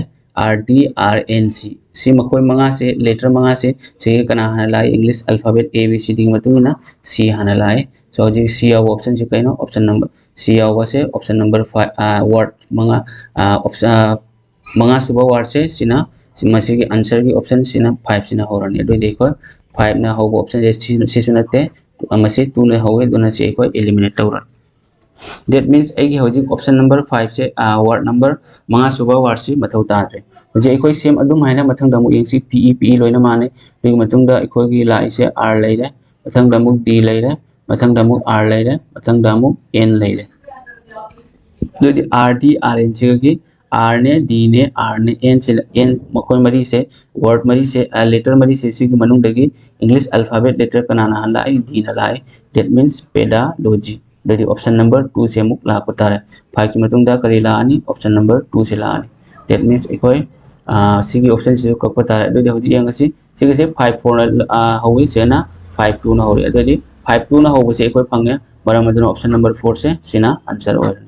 R D, R N, C꯫ ꯁꯤ ꯃꯈꯣꯏ ꯃꯉꯥꯁꯦ, letter ꯃꯉꯥꯁꯦ, ꯁꯤꯒꯤ ꯀꯅꯥ ꯍꯥꯟꯅ ꯂꯥꯛꯏ? English alphabet A B C Dꯒꯤ ꯃꯇꯨꯡ ꯏꯟꯅ C ꯍꯥꯟꯅ ꯂꯥꯛꯏ꯫ So ꯍꯧꯖꯤꯛ C ꯌꯥꯎꯕ optionꯁꯤ ꯀꯩꯅꯣ? Option number, C ꯌꯥꯎꯕꯁꯦ option number five, ꯑ, word ꯃꯉꯥ, ꯑ, option, ꯑ, ꯃꯉꯥ ꯁꯨꯕ wordꯁꯦ ꯁꯤꯅ, ꯁꯤ, ꯃꯁꯤꯒꯤ answerꯒꯤ optionꯁꯤꯅ fiveꯁꯤꯅ ꯍꯧꯔꯅꯤ꯫ ꯑꯗꯨꯑꯣꯏꯗꯤ ꯑꯩꯈꯣꯏ fiveꯅ ꯍꯧꯕ optionꯁꯦ ꯁꯤ, ꯁꯤꯁꯨ ꯅꯠꯇꯦ, ꯃꯁꯤ twoꯅ ꯍꯧꯋꯤ, ꯑꯗꯨꯅ ꯁꯤ ꯑꯩꯈꯣꯏ eliminate ꯇꯧꯔꯅꯤ꯫ That means ꯑꯩꯒꯤ ꯍꯧꯖꯤꯛ option number fiveꯁꯦ, ꯑ, word number ꯃꯉꯥ ꯁꯨꯕ wordꯁꯤ ꯃꯊꯧ ꯇꯥꯗ꯭ꯔꯦ꯫ ꯍꯧꯖꯤꯛ ꯑꯩꯈꯣꯏ same ꯑꯗꯨꯝ ꯍꯥꯏꯅ ꯃꯊꯪꯗ ꯑꯃꯨꯛ ꯌꯦꯡꯁꯤ꯫ P E, P E ꯂꯣꯏꯅ ꯃꯥꯟꯅꯩ꯫ ꯑꯗꯨꯒꯤ ꯃꯇꯨꯡꯗ ꯑꯩꯈꯣꯏꯒꯤ ꯂꯥꯛꯏꯁꯦ R ꯂꯩꯔꯦ, ꯃꯊꯪꯗ ꯑꯃꯨꯛ D ꯂꯩꯔꯦ, ꯃꯊꯪꯗ ꯑꯃꯨꯛ R ꯂꯩꯔꯦ, ꯃꯊꯪꯗ ꯑꯃꯨꯛ N ꯂꯩꯔꯦ꯫ ꯑꯗꯨꯗꯤ R D, R N ꯁꯤꯒꯤ Rꯅꯦ, Dꯅꯦ, Rꯅꯦ, N ꯁꯤ, N ꯃꯈꯣꯏ ꯃꯔꯤꯁꯦ, word ꯃꯔꯤꯁꯦ, ꯑ, letter ꯃꯔꯤꯁꯦ ꯁꯤꯒꯤ ꯃꯅꯨꯡꯗꯒꯤ English alphabet letter ꯀꯅꯥꯅ ꯍꯥꯟꯅ ꯂꯥꯛꯏ? Dꯅ ꯂꯥꯛꯏ꯫ That means pedology꯫ ꯑꯗꯨꯗꯤ option number twoꯁꯦ ꯑꯃꯨꯛ ꯂꯥꯛꯄ ꯇꯥꯔꯦ꯫ Fiveꯀꯤ ꯃꯇꯨꯡꯗ ꯀꯔꯤ ꯂꯥꯛꯑꯅꯤ? Option number twoꯁꯦ ꯂꯥꯛꯑꯅꯤ꯫ That means ꯑꯩꯈꯣꯏ, ꯑ, ꯁꯤꯒꯤ optionꯁꯤꯁꯨ ꯀꯛꯄ ꯇꯥꯔꯦ꯫ ꯑꯗꯨꯗꯤ ꯍꯧꯖꯤꯛ ꯌꯦꯡꯉꯁꯤ꯫ ꯁꯤꯒꯤꯁꯦ five fourꯅ, ꯑ, ꯍꯧꯋꯤ, ꯁꯤꯅ five twoꯅ ꯍꯧꯔꯤ꯫ ꯑꯗꯨꯗꯤ five twoꯅ ꯍꯧꯕꯁꯦ ꯑꯩꯈꯣꯏ ꯐꯪꯉꯦ꯫ ꯃꯔꯝ ꯑꯗꯨꯅ option number fourꯁꯦ ꯁꯤꯅ answer ꯑꯣꯏꯔꯅꯤ꯫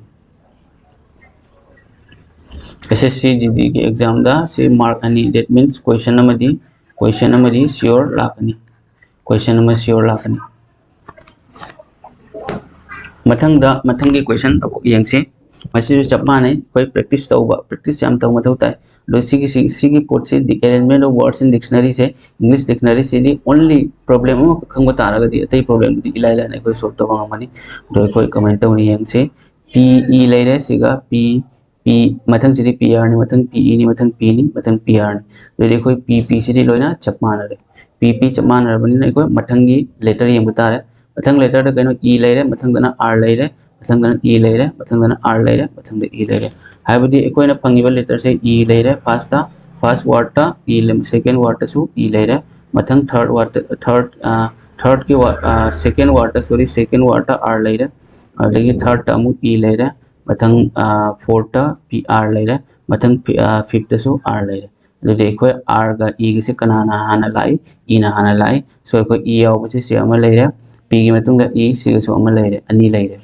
S S C G Dꯒꯤ examꯗ ꯁꯤ mark ꯑꯅꯤ, that means question ꯑꯃꯗꯤ, question ꯑꯃꯗꯤ sure ꯂꯥꯛꯀꯅꯤ꯫ Question ꯑꯃ sure ꯂꯥꯛꯀꯅꯤ꯫ ꯃꯊꯪꯗ ꯃꯊꯪꯒꯤ question ꯑꯃꯨꯛ ꯌꯦꯡꯁꯤ꯫ ꯃꯁꯤꯁꯨ ꯆꯞ ꯃꯥꯟꯅꯩ, ꯑꯩꯈꯣꯏ practice ꯇꯧꯕ, practice ꯌꯥꯝ ꯇꯧꯕ ꯃꯊꯧ ꯇꯥꯏ꯫ ꯑꯗꯣ ꯁꯤꯒꯤꯁꯤ, ꯁꯤꯒꯤ ꯄꯣꯠꯁꯤ, the arrangement of words in dictionary say, English dictionary CD only problem ꯑꯃꯈꯛ ꯈꯪꯕ ꯇꯥꯔꯒꯗꯤ ꯑꯇꯩ problemꯗꯨꯗꯤ ꯏꯂꯥꯏ ꯂꯥꯏꯅ ꯑꯩꯈꯣꯏ solve ꯇꯧꯕ ꯉꯝꯒꯅꯤ꯫ ꯑꯗꯣ ꯑꯩꯈꯣꯏ ꯀꯃꯥꯏꯅ ꯇꯧꯅꯤ ꯌꯦꯡꯁꯤ꯫ P E ꯂꯩꯔꯦ, ꯁꯤꯒ P, P, ꯃꯊꯪꯁꯤꯗꯤ P R ꯅꯤ, ꯃꯊꯪ P E ꯅꯤ, ꯃꯊꯪ P ꯅꯤ, ꯃꯊꯪ P R ꯅꯤ꯫ ꯑꯗꯨꯗꯤ ꯑꯩꯈꯣꯏ P P ꯁꯤꯗꯤ ꯂꯣꯏꯅ ꯆꯞ ꯃꯥꯟꯅꯔꯦ꯫ P P ꯆꯞ ꯃꯥꯟꯅꯔꯕꯅꯤꯅ ꯑꯩꯈꯣꯏ ꯃꯊꯪꯒꯤ letter ꯌꯦꯡꯕ ꯇꯥꯔꯦ꯫ ꯃꯊꯪ letterꯗ ꯀꯩꯅꯣ? E ꯂꯩꯔꯦ, ꯃꯊꯪꯗꯅ R ꯂꯩꯔꯦ, ꯃꯊꯪꯗꯅ E ꯂꯩꯔꯦ, ꯃꯊꯪꯗꯅ R ꯂꯩꯔꯦ, ꯃꯊꯪꯗ E ꯂꯩꯔꯦ꯫ ꯍꯥꯏꯕꯗꯤ ꯑꯩꯈꯣꯏꯅ ꯐꯪꯉꯤꯕ letterꯁꯦ E ꯂꯩꯔꯦ firstꯇ, first wordꯇ E ꯂꯩ, second wordꯇꯁꯨ E ꯂꯩꯔꯦ, ꯃꯊꯪ third wordꯇ, third, ꯑ, thirdꯀꯤ word, ꯑ, second wordꯇ, sorry, second wordꯇ R ꯂꯩꯔꯦ, ꯑꯗꯒꯤ thirdꯇ ꯑꯃꯨꯛ E ꯂꯩꯔꯦ, ꯃꯊꯪ, ꯑ, fourthꯇ P R ꯂꯩꯔꯦ, ꯃꯊꯪ ꯐꯤ-, ꯑ, fifthꯇꯁꯨ R ꯂꯩꯔꯦ꯫ ꯑꯗꯨꯗꯤ ꯑꯩꯈꯣꯏ Rꯒ Eꯒꯁꯦ ꯀꯅꯥꯅ ꯍꯥꯟꯅ ꯂꯥꯛꯏ? Eꯅ ꯍꯥꯟꯅ ꯂꯥꯛꯏ꯫ So ꯑꯩꯈꯣꯏ E ꯌꯥꯎꯕꯁꯦ ꯁꯤ ꯑꯃ ꯂꯩꯔꯦ, Pꯒꯤ ꯃꯇꯨꯡꯗ E, ꯁꯤꯒꯁꯨ ꯑꯃ ꯂꯩꯔꯦ, ꯑꯅꯤ ꯂꯩꯔꯦ꯫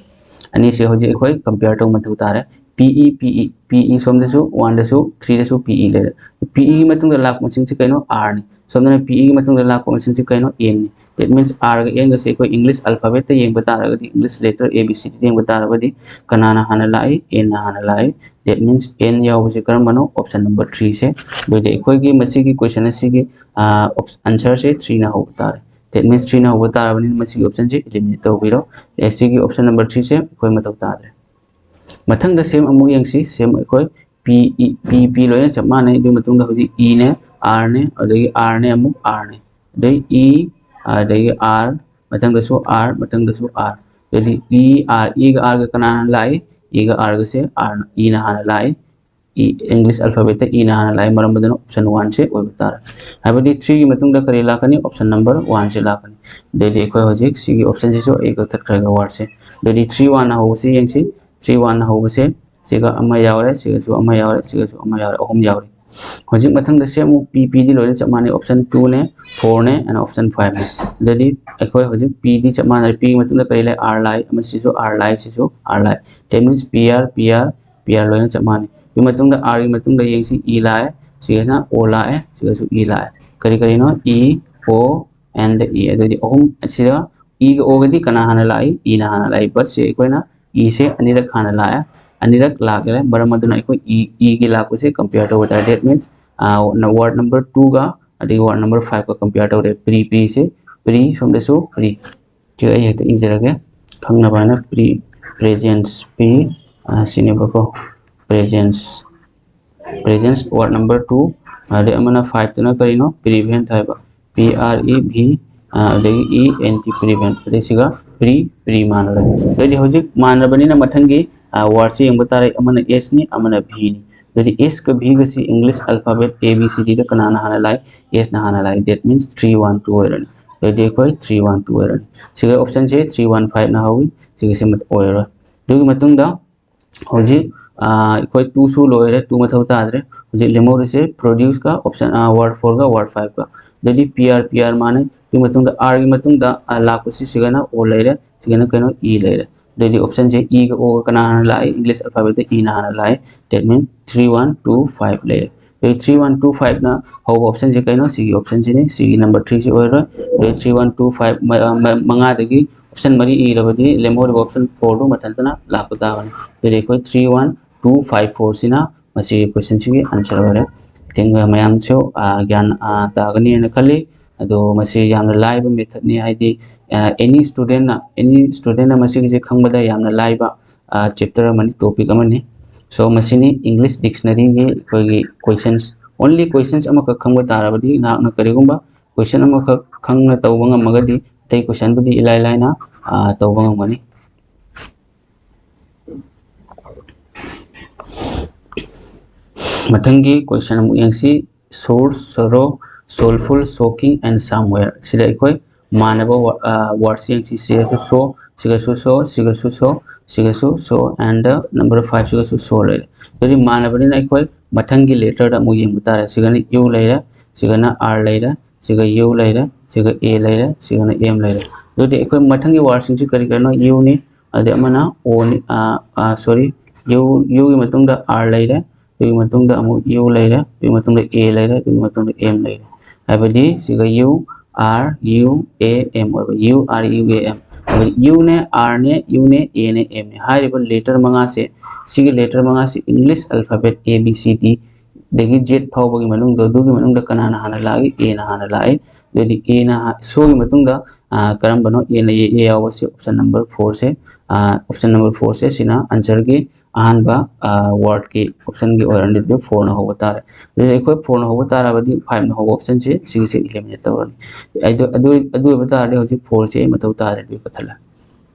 ꯑꯅꯤꯁꯦ ꯍꯧꯖꯤꯛ ꯑꯩꯈꯣꯏ compare ꯇꯧꯕ ꯃꯊꯧ ꯇꯥꯔꯦ꯫ P E, P E, P E ꯁꯣꯝꯗꯁꯨ, oneꯗꯁꯨ, threeꯗꯁꯨ P E ꯂꯩꯔꯦ꯫ P Eꯒꯤ ꯃꯇꯨꯡꯗ ꯂꯥꯛꯄ ꯃꯁꯤꯡꯁꯤ ꯀꯩꯅꯣ? Rꯅꯤ꯫ ꯁꯣꯝꯗꯅ P Eꯒꯤ ꯃꯇꯨꯡꯗ ꯂꯥꯛꯄ ꯃꯁꯤꯡꯁꯤ ꯀꯩꯅꯣ? Nꯅꯤ꯫ That means Rꯒ Nꯒꯁꯦ ꯑꯩꯈꯣꯏ English alphabetꯇ ꯌꯦꯡꯕ ꯇꯥꯔꯒꯗꯤ, English letter A B C Dꯗ ꯌꯦꯡꯕ ꯇꯥꯔꯒꯗꯤ ꯀꯅꯥꯅ ꯍꯥꯟꯅ ꯂꯥꯛꯏ? Nꯅ ꯍꯥꯟꯅ ꯂꯥꯛꯏ꯫ That means N ꯌꯥꯎꯕꯁꯦ ꯀꯔꯝꯕꯅꯣ? Option number threeꯁꯦ꯫ ꯑꯗꯨꯗꯤ ꯑꯩꯈꯣꯏꯒꯤ ꯃꯁꯤꯒꯤ question ꯑꯁꯤꯒꯤ, ꯑ, op-, answerꯁꯦ threeꯅ ꯍꯧꯕ ꯇꯥꯔꯦ꯫ That means threeꯅ ꯍꯧꯕ ꯇꯥꯔꯕꯅꯤꯅ ꯃꯁꯤꯒꯤ optionꯁꯦ eliminate ꯇꯧꯕꯤꯔꯣ꯫ ꯑꯦ, ꯁꯤꯒꯤ option number threeꯁꯦ ꯑꯩꯈꯣꯏ ꯃꯊꯧ ꯇꯥꯗ꯭ꯔꯦ꯫ ꯃꯊꯪꯗ same ꯑꯃꯨꯛ ꯌꯦꯡꯁꯤ꯫ Same ꯑꯩꯈꯣꯏ P, E, P, P ꯂꯣꯏꯅ ꯆꯞ ꯃꯥꯟꯅꯩ꯫ ꯑꯗꯨꯒꯤ ꯃꯇꯨꯡꯗ ꯍꯧꯖꯤꯛ Eꯅꯦ, Rꯅꯦ, ꯑꯗꯒꯤ Rꯅꯦ, ꯑꯃꯨꯛ Rꯅꯦ, ꯑꯗꯩ E, ꯑꯗꯒꯤ R, ꯃꯊꯪꯗꯁꯨ R, ꯃꯊꯪꯗꯁꯨ R꯫ ꯑꯗꯨꯗꯤ E, R, Eꯒ Rꯒ ꯀꯅꯥꯅ ꯂꯥꯛꯏ? Eꯒ Rꯒꯁꯦ Rꯅ, Eꯅ ꯍꯥꯟꯅ ꯂꯥꯛꯏ꯫ E, English alphabetꯇ Eꯅ ꯍꯥꯟꯅ ꯂꯥꯛꯏ, ꯃꯔꯝ ꯑꯗꯨꯅ option oneꯁꯦ ꯑꯣꯏꯕ ꯇꯥꯔꯦ꯫ ꯍꯥꯏꯕꯗꯤ threeꯒꯤ ꯃꯇꯨꯡꯗ ꯀꯔꯤ ꯂꯥꯛꯀꯅꯤ? Option number oneꯁꯦ ꯂꯥꯛꯀꯅꯤ꯫ ꯑꯗꯩꯗꯤ ꯑꯩꯈꯣꯏ ꯍꯧꯖꯤꯛ ꯁꯤꯒꯤ optionꯁꯤꯁꯨ ꯑꯩ ꯀꯛꯊꯠꯈ꯭ꯔꯒꯦ wordꯁꯦ꯫ ꯑꯗꯩꯗꯤ three oneꯅ ꯍꯧꯕꯁꯤ ꯌꯦꯡꯁꯤ꯫ Three oneꯅ ꯍꯧꯕꯁꯦ ꯁꯤꯒ ꯑꯃ ꯌꯥꯎꯔꯦ, ꯁꯤꯒꯁꯨ ꯑꯃ ꯌꯥꯎꯔꯦ, ꯁꯤꯒꯁꯨ ꯑꯃ ꯌꯥꯎꯔꯦ, ꯑꯍꯨꯝ ꯌꯥꯎꯔꯦ꯫ ꯍꯧꯖꯤꯛ ꯃꯊꯪꯗ same ꯑꯃꯨꯛ P, Pꯗꯤ ꯂꯣꯏꯅ ꯆꯞ ꯃꯥꯟꯅꯩ꯫ Option twoꯅꯦ, fourꯅꯦ, and option fiveꯅꯦ꯫ ꯑꯗꯩꯗꯤ ꯑꯩꯈꯣꯏ ꯍꯧꯖꯤꯛ Pꯗꯤ ꯆꯞ ꯃꯥꯟꯅꯔꯦ꯫ Pꯒꯤ ꯃꯇꯨꯡꯗ ꯀꯔꯤ ꯂꯩ? R ꯂꯥꯛꯏ, ꯑꯃꯁꯤꯁꯨ R ꯂꯥꯛꯏ, ꯁꯤꯁꯨ R ꯂꯥꯛꯏ꯫ That means P R, P R, P R ꯂꯣꯏꯅ ꯆꯞ ꯃꯥꯟꯅꯩ꯫ ꯑꯗꯨꯒꯤ ꯃꯇꯨꯡꯗ Rꯒꯤ ꯃꯇꯨꯡꯗ ꯌꯦꯡꯁꯤ, E ꯂꯥꯛꯑꯦ, ꯁꯤꯒꯁꯤꯅ O ꯂꯥꯛꯑꯦ, ꯁꯤꯒꯁꯨ E ꯂꯥꯛꯑꯦ꯫ ꯀꯔꯤ ꯀꯔꯤꯅꯣ? E, O, and E꯫ ꯑꯗꯨꯗꯤ ꯑꯍꯨꯝ ꯑꯁꯤꯗ ꯏꯒ ꯑꯣꯒꯗꯤ ꯀꯅꯥ ꯍꯥꯟꯅ ꯂꯥꯛꯏ? ꯏꯅ ꯍꯥꯟꯅ ꯂꯥꯛꯏ꯫ But ꯁꯤ ꯑꯩꯈꯣꯏꯅ ꯏꯁꯦ ꯑꯅꯤꯔꯛ ꯍꯥꯟꯅ ꯂꯥꯛꯑꯦ, ꯑꯅꯤꯔꯛ ꯂꯥꯛꯂꯦ꯫ ꯃꯔꯝ ꯑꯗꯨꯅ ꯑꯩꯈꯣꯏ ꯏ, ꯏꯒꯤ ꯂꯥꯛꯄꯁꯦ compare ꯇꯧꯕ ꯇꯥꯔꯦ꯫ That means, word number two ꯒ ꯑꯗꯒꯤ word number five ꯀ compare ꯇꯧꯔꯦ꯫ Pre, pre ꯁꯦ, pre ꯁꯣꯝꯗꯁꯨ pre꯫ ꯁꯤ ꯑꯩ ꯍꯦꯛꯇ ꯏꯖꯔꯒꯦ ꯈꯪꯅꯕ ꯍꯥꯏꯅ, pre, presence, pre, ꯁꯤꯅꯦꯕꯀꯣ, presence, presence word number two꯫ ꯑꯗꯩ ꯑꯃꯅ five ꯇꯨꯅ ꯀꯔꯤꯅꯣ? Prevent ꯍꯥꯏꯕ, P R E V, ꯑꯗꯒꯤ E N T, prevent꯫ ꯑꯗꯩ ꯁꯤꯒ pre, pre ꯃꯥꯟꯅꯔꯦ꯫ ꯑꯗꯩꯗꯤ ꯍꯧꯖꯤꯛ ꯃꯥꯟꯅꯕꯅꯤꯅ ꯃꯊꯪꯒꯤ word ꯁꯤ ꯌꯦꯡꯕ ꯇꯥꯔꯦ꯫ ꯑꯃꯅ S ꯅꯤ, ꯑꯃꯅ V ꯅꯤ꯫ ꯑꯗꯩꯗꯤ S ꯀ V ꯒꯁꯤ English alphabet A B C D ꯗ ꯀꯅꯥꯅ ꯍꯥꯟꯅ ꯂꯥꯛꯏ? S ꯅ ꯍꯥꯟꯅ ꯂꯥꯛꯏ꯫ That means three one two ꯑꯣꯏꯔꯅꯤ꯫ ꯑꯗꯩꯗꯤ ꯑꯩꯈꯣꯏ three one two ꯑꯣꯏꯔꯅꯤ꯫ ꯁꯤꯒ option ꯁꯦ three one five ꯅ ꯍꯧꯏ, ꯁꯤꯒꯤꯁꯤ ꯑꯣꯏꯔꯔꯣꯏ꯫ ꯑꯗꯨꯒꯤ ꯃꯇꯨꯡꯗ ꯍꯧꯖꯤꯛ ꯑꯩꯈꯣꯏ two ꯁꯨ ꯂꯣꯏꯔꯦ, two ꯃꯊꯧ ꯇꯥꯗ꯭ꯔꯦ꯫ ꯍꯧꯖꯤꯛ ꯂꯦꯝꯍꯧꯔꯤꯁꯦ produce ꯀ option, word four ꯒ word five ꯀ꯫ ꯑꯗꯩꯗꯤ P R, P R ꯃꯥꯟꯅꯩ꯫ ꯑꯗꯨꯒꯤ ꯃꯇꯨꯡꯗ R ꯒꯤ ꯃꯇꯨꯡꯗ ꯂꯥꯛꯄꯁꯤ ꯁꯤꯒꯅ O ꯂꯩꯔꯦ, ꯁꯤꯒꯅ ꯀꯩꯅꯣ? E ꯂꯩꯔꯦ꯫ ꯑꯗꯩꯗꯤ option ꯁꯦ E ꯒ O ꯒ ꯀꯅꯥ ꯍꯥꯟꯅ ꯂꯥꯛꯏ? English alphabet ꯇ E ꯅ ꯍꯥꯟꯅ ꯂꯥꯛꯏ꯫ That mean three one two five ꯂꯩꯔꯦ꯫ ꯑꯗꯩ three one two five ꯅ ꯍꯧꯕ option ꯁꯦ ꯀꯩꯅꯣ? ꯁꯤꯒꯤ option ꯁꯤꯅꯤ꯫ ꯁꯤꯒꯤ number three ꯁꯤ ꯑꯣꯏꯔꯣꯏ꯫ ꯑꯗꯩ three one two five, ꯃꯉꯥꯗꯒꯤ option ꯃꯔꯤ ꯏꯔꯕꯗꯤ ꯂꯦꯝꯍꯧꯔꯤꯕ option four ꯗꯨ ꯃꯊꯟꯇꯅ ꯂꯥꯛꯄ ꯇꯥꯕꯅꯤ꯫ ꯑꯗꯨꯗꯤ ꯑꯩꯈꯣꯏ three one two five four ꯁꯤꯅ ꯃꯁꯤꯒꯤ question ꯁꯤꯒꯤ answer ꯑꯣꯏꯔꯦ꯫ I think ꯃꯌꯥꯝꯁꯨ ꯒ꯭ꯌꯥꯟ ꯇꯥꯒꯅꯤ ꯍꯥꯏꯅ ꯈꯜꯂꯤ꯫ ꯑꯗꯣ ꯃꯁꯤ ꯌꯥꯝꯅ ꯂꯥꯏꯕ method ꯅꯤ, ꯍꯥꯏꯗꯤ any student ꯅ, any student ꯅ ꯃꯁꯤꯒꯤꯁꯦ ꯈꯪꯕꯗ ꯌꯥꯝꯅ ꯂꯥꯏꯕ chapter ꯑꯃꯅꯤ, topic ꯑꯃꯅꯤ꯫ So ꯃꯁꯤꯅꯤ English dictionary ꯒꯤ ꯑꯩꯈꯣꯏꯒꯤ questions, only questions ꯑꯃꯈꯛ ꯈꯪꯕ ꯇꯥꯔꯕꯗꯤ, ꯅꯍꯥꯛꯅ ꯀꯔꯤꯒꯨꯝꯕ question ꯑꯃꯈꯛ ꯈꯪꯅ ꯇꯧꯕ ꯉꯝꯃꯒꯗꯤ ꯑꯇꯩ question ꯕꯨꯗꯤ ꯏꯂꯥꯏ ꯂꯥꯏꯅ ꯇꯧꯕ ꯉꯝꯒꯅꯤ꯫ ꯃꯊꯪꯒꯤ question ꯑꯃꯨꯛ ꯌꯦꯡꯁꯤ꯫ Source, sorrow, soulful, shocking and somewhere꯫ ꯁꯤꯗ ꯑꯩꯈꯣꯏ ꯃꯥꯟꯅꯕ word ꯁꯤ ꯌꯦꯡꯁꯤ꯫ ꯁꯤꯒꯁꯨ so, ꯁꯤꯒꯁꯨ so, ꯁꯤꯒꯁꯨ so, ꯁꯤꯒꯁꯨ so, and number five ꯁꯤꯒꯁꯨ so ꯂꯩꯔꯦ꯫ ꯑꯗꯨꯗꯤ ꯃꯥꯟꯅꯕꯅꯤꯅ ꯑꯩꯈꯣꯏ ꯃꯊꯪꯒꯤ letter ꯗ ꯑꯃꯨꯛ ꯌꯦꯡꯕ ꯇꯥꯔꯦ꯫ ꯁꯤꯒꯅ U ꯂꯩꯔꯦ, ꯁꯤꯒꯅ R ꯂꯩꯔꯦ, ꯁꯤꯒ U ꯂꯩꯔꯦ, ꯁꯤꯒ A ꯂꯩꯔꯦ, ꯁꯤꯒꯅ M ꯂꯩꯔꯦ꯫ ꯑꯗꯨꯗꯤ ꯑꯩꯈꯣꯏ ꯃꯊꯪꯒꯤ word ꯁꯤꯡꯁꯤ ꯀꯔꯤ ꯀꯔꯤꯅꯣ? U ꯅꯤ, ꯑꯗꯩ ꯑꯃꯅ O ꯅꯤ, sorry, U, U ꯒꯤ ꯃꯇꯨꯡꯗ R ꯂꯩꯔꯦ, ꯑꯗꯨꯒꯤ ꯃꯇꯨꯡꯗ ꯑꯃꯨꯛ U ꯂꯩꯔꯦ, ꯑꯗꯨꯒꯤ ꯃꯇꯨꯡꯗ A ꯂꯩꯔꯦ, ꯑꯗꯨꯒꯤ ꯃꯇꯨꯡꯗ M ꯂꯩꯔꯦ꯫ ꯍꯥꯏꯕꯗꯤ ꯁꯤꯒ U, R U A M ꯑꯣꯏꯕ, U R U A M꯫ ꯑꯗꯨ U ꯅꯦ, R ꯅꯦ, U ꯅꯦ, A ꯅꯦ, M ꯅꯦ꯫ ꯍꯥꯏꯔꯤꯕ letter ꯃꯉꯥꯁꯦ, ꯁꯤꯒꯤ letter ꯃꯉꯥꯁꯤ English alphabet A B C D ꯗꯒꯤ Z ꯐꯥꯎꯕꯒꯤ ꯃꯅꯨꯡꯗ, ꯑꯗꯨꯒꯤ ꯃꯅꯨꯡꯗ ꯀꯅꯥꯅ ꯍꯥꯟꯅ ꯂꯥꯛꯏ? A ꯅ ꯍꯥꯟꯅ ꯂꯥꯛꯏ꯫ ꯑꯗꯨꯗꯤ A ꯅ ꯍꯥ-, ꯁꯣꯒꯤ ꯃꯇꯨꯡꯗ, ꯑ, ꯀꯔꯝꯕꯅꯣ? A ꯂꯩꯌꯦ, A ꯌꯥꯎꯕꯁꯦ option number four ꯁꯦ, ꯑ, option number four ꯁꯦ, ꯁꯤꯅ answer ꯒꯤ ꯑꯍꯥꯟꯕ, ꯑ, word ꯀꯤ option ꯒꯤ ꯑꯣꯏꯔꯅꯤ꯫ ꯑꯗꯨꯗꯤ four ꯅ ꯍꯧꯕ ꯇꯥꯔꯦ꯫ ꯑꯗꯨꯗꯤ ꯑꯩꯈꯣꯏ four ꯅ ꯍꯧꯕ ꯇꯥꯔꯕꯗꯤ five ꯅ ꯍꯧꯕ option ꯁꯦ, ꯁꯤꯒꯤꯁꯦ eliminate ꯇꯧꯔꯅꯤ꯫ ꯑꯗꯨ, ꯑꯗꯨ, ꯑꯗꯨ ꯑꯣꯏꯕ ꯇꯥꯔꯗꯤ ꯍꯧꯖꯤꯛ four ꯁꯦ ꯑꯩ ꯃꯊꯧ ꯇꯥꯔꯦ, ꯑꯗꯨ ꯀꯛꯊꯠꯂꯦ꯫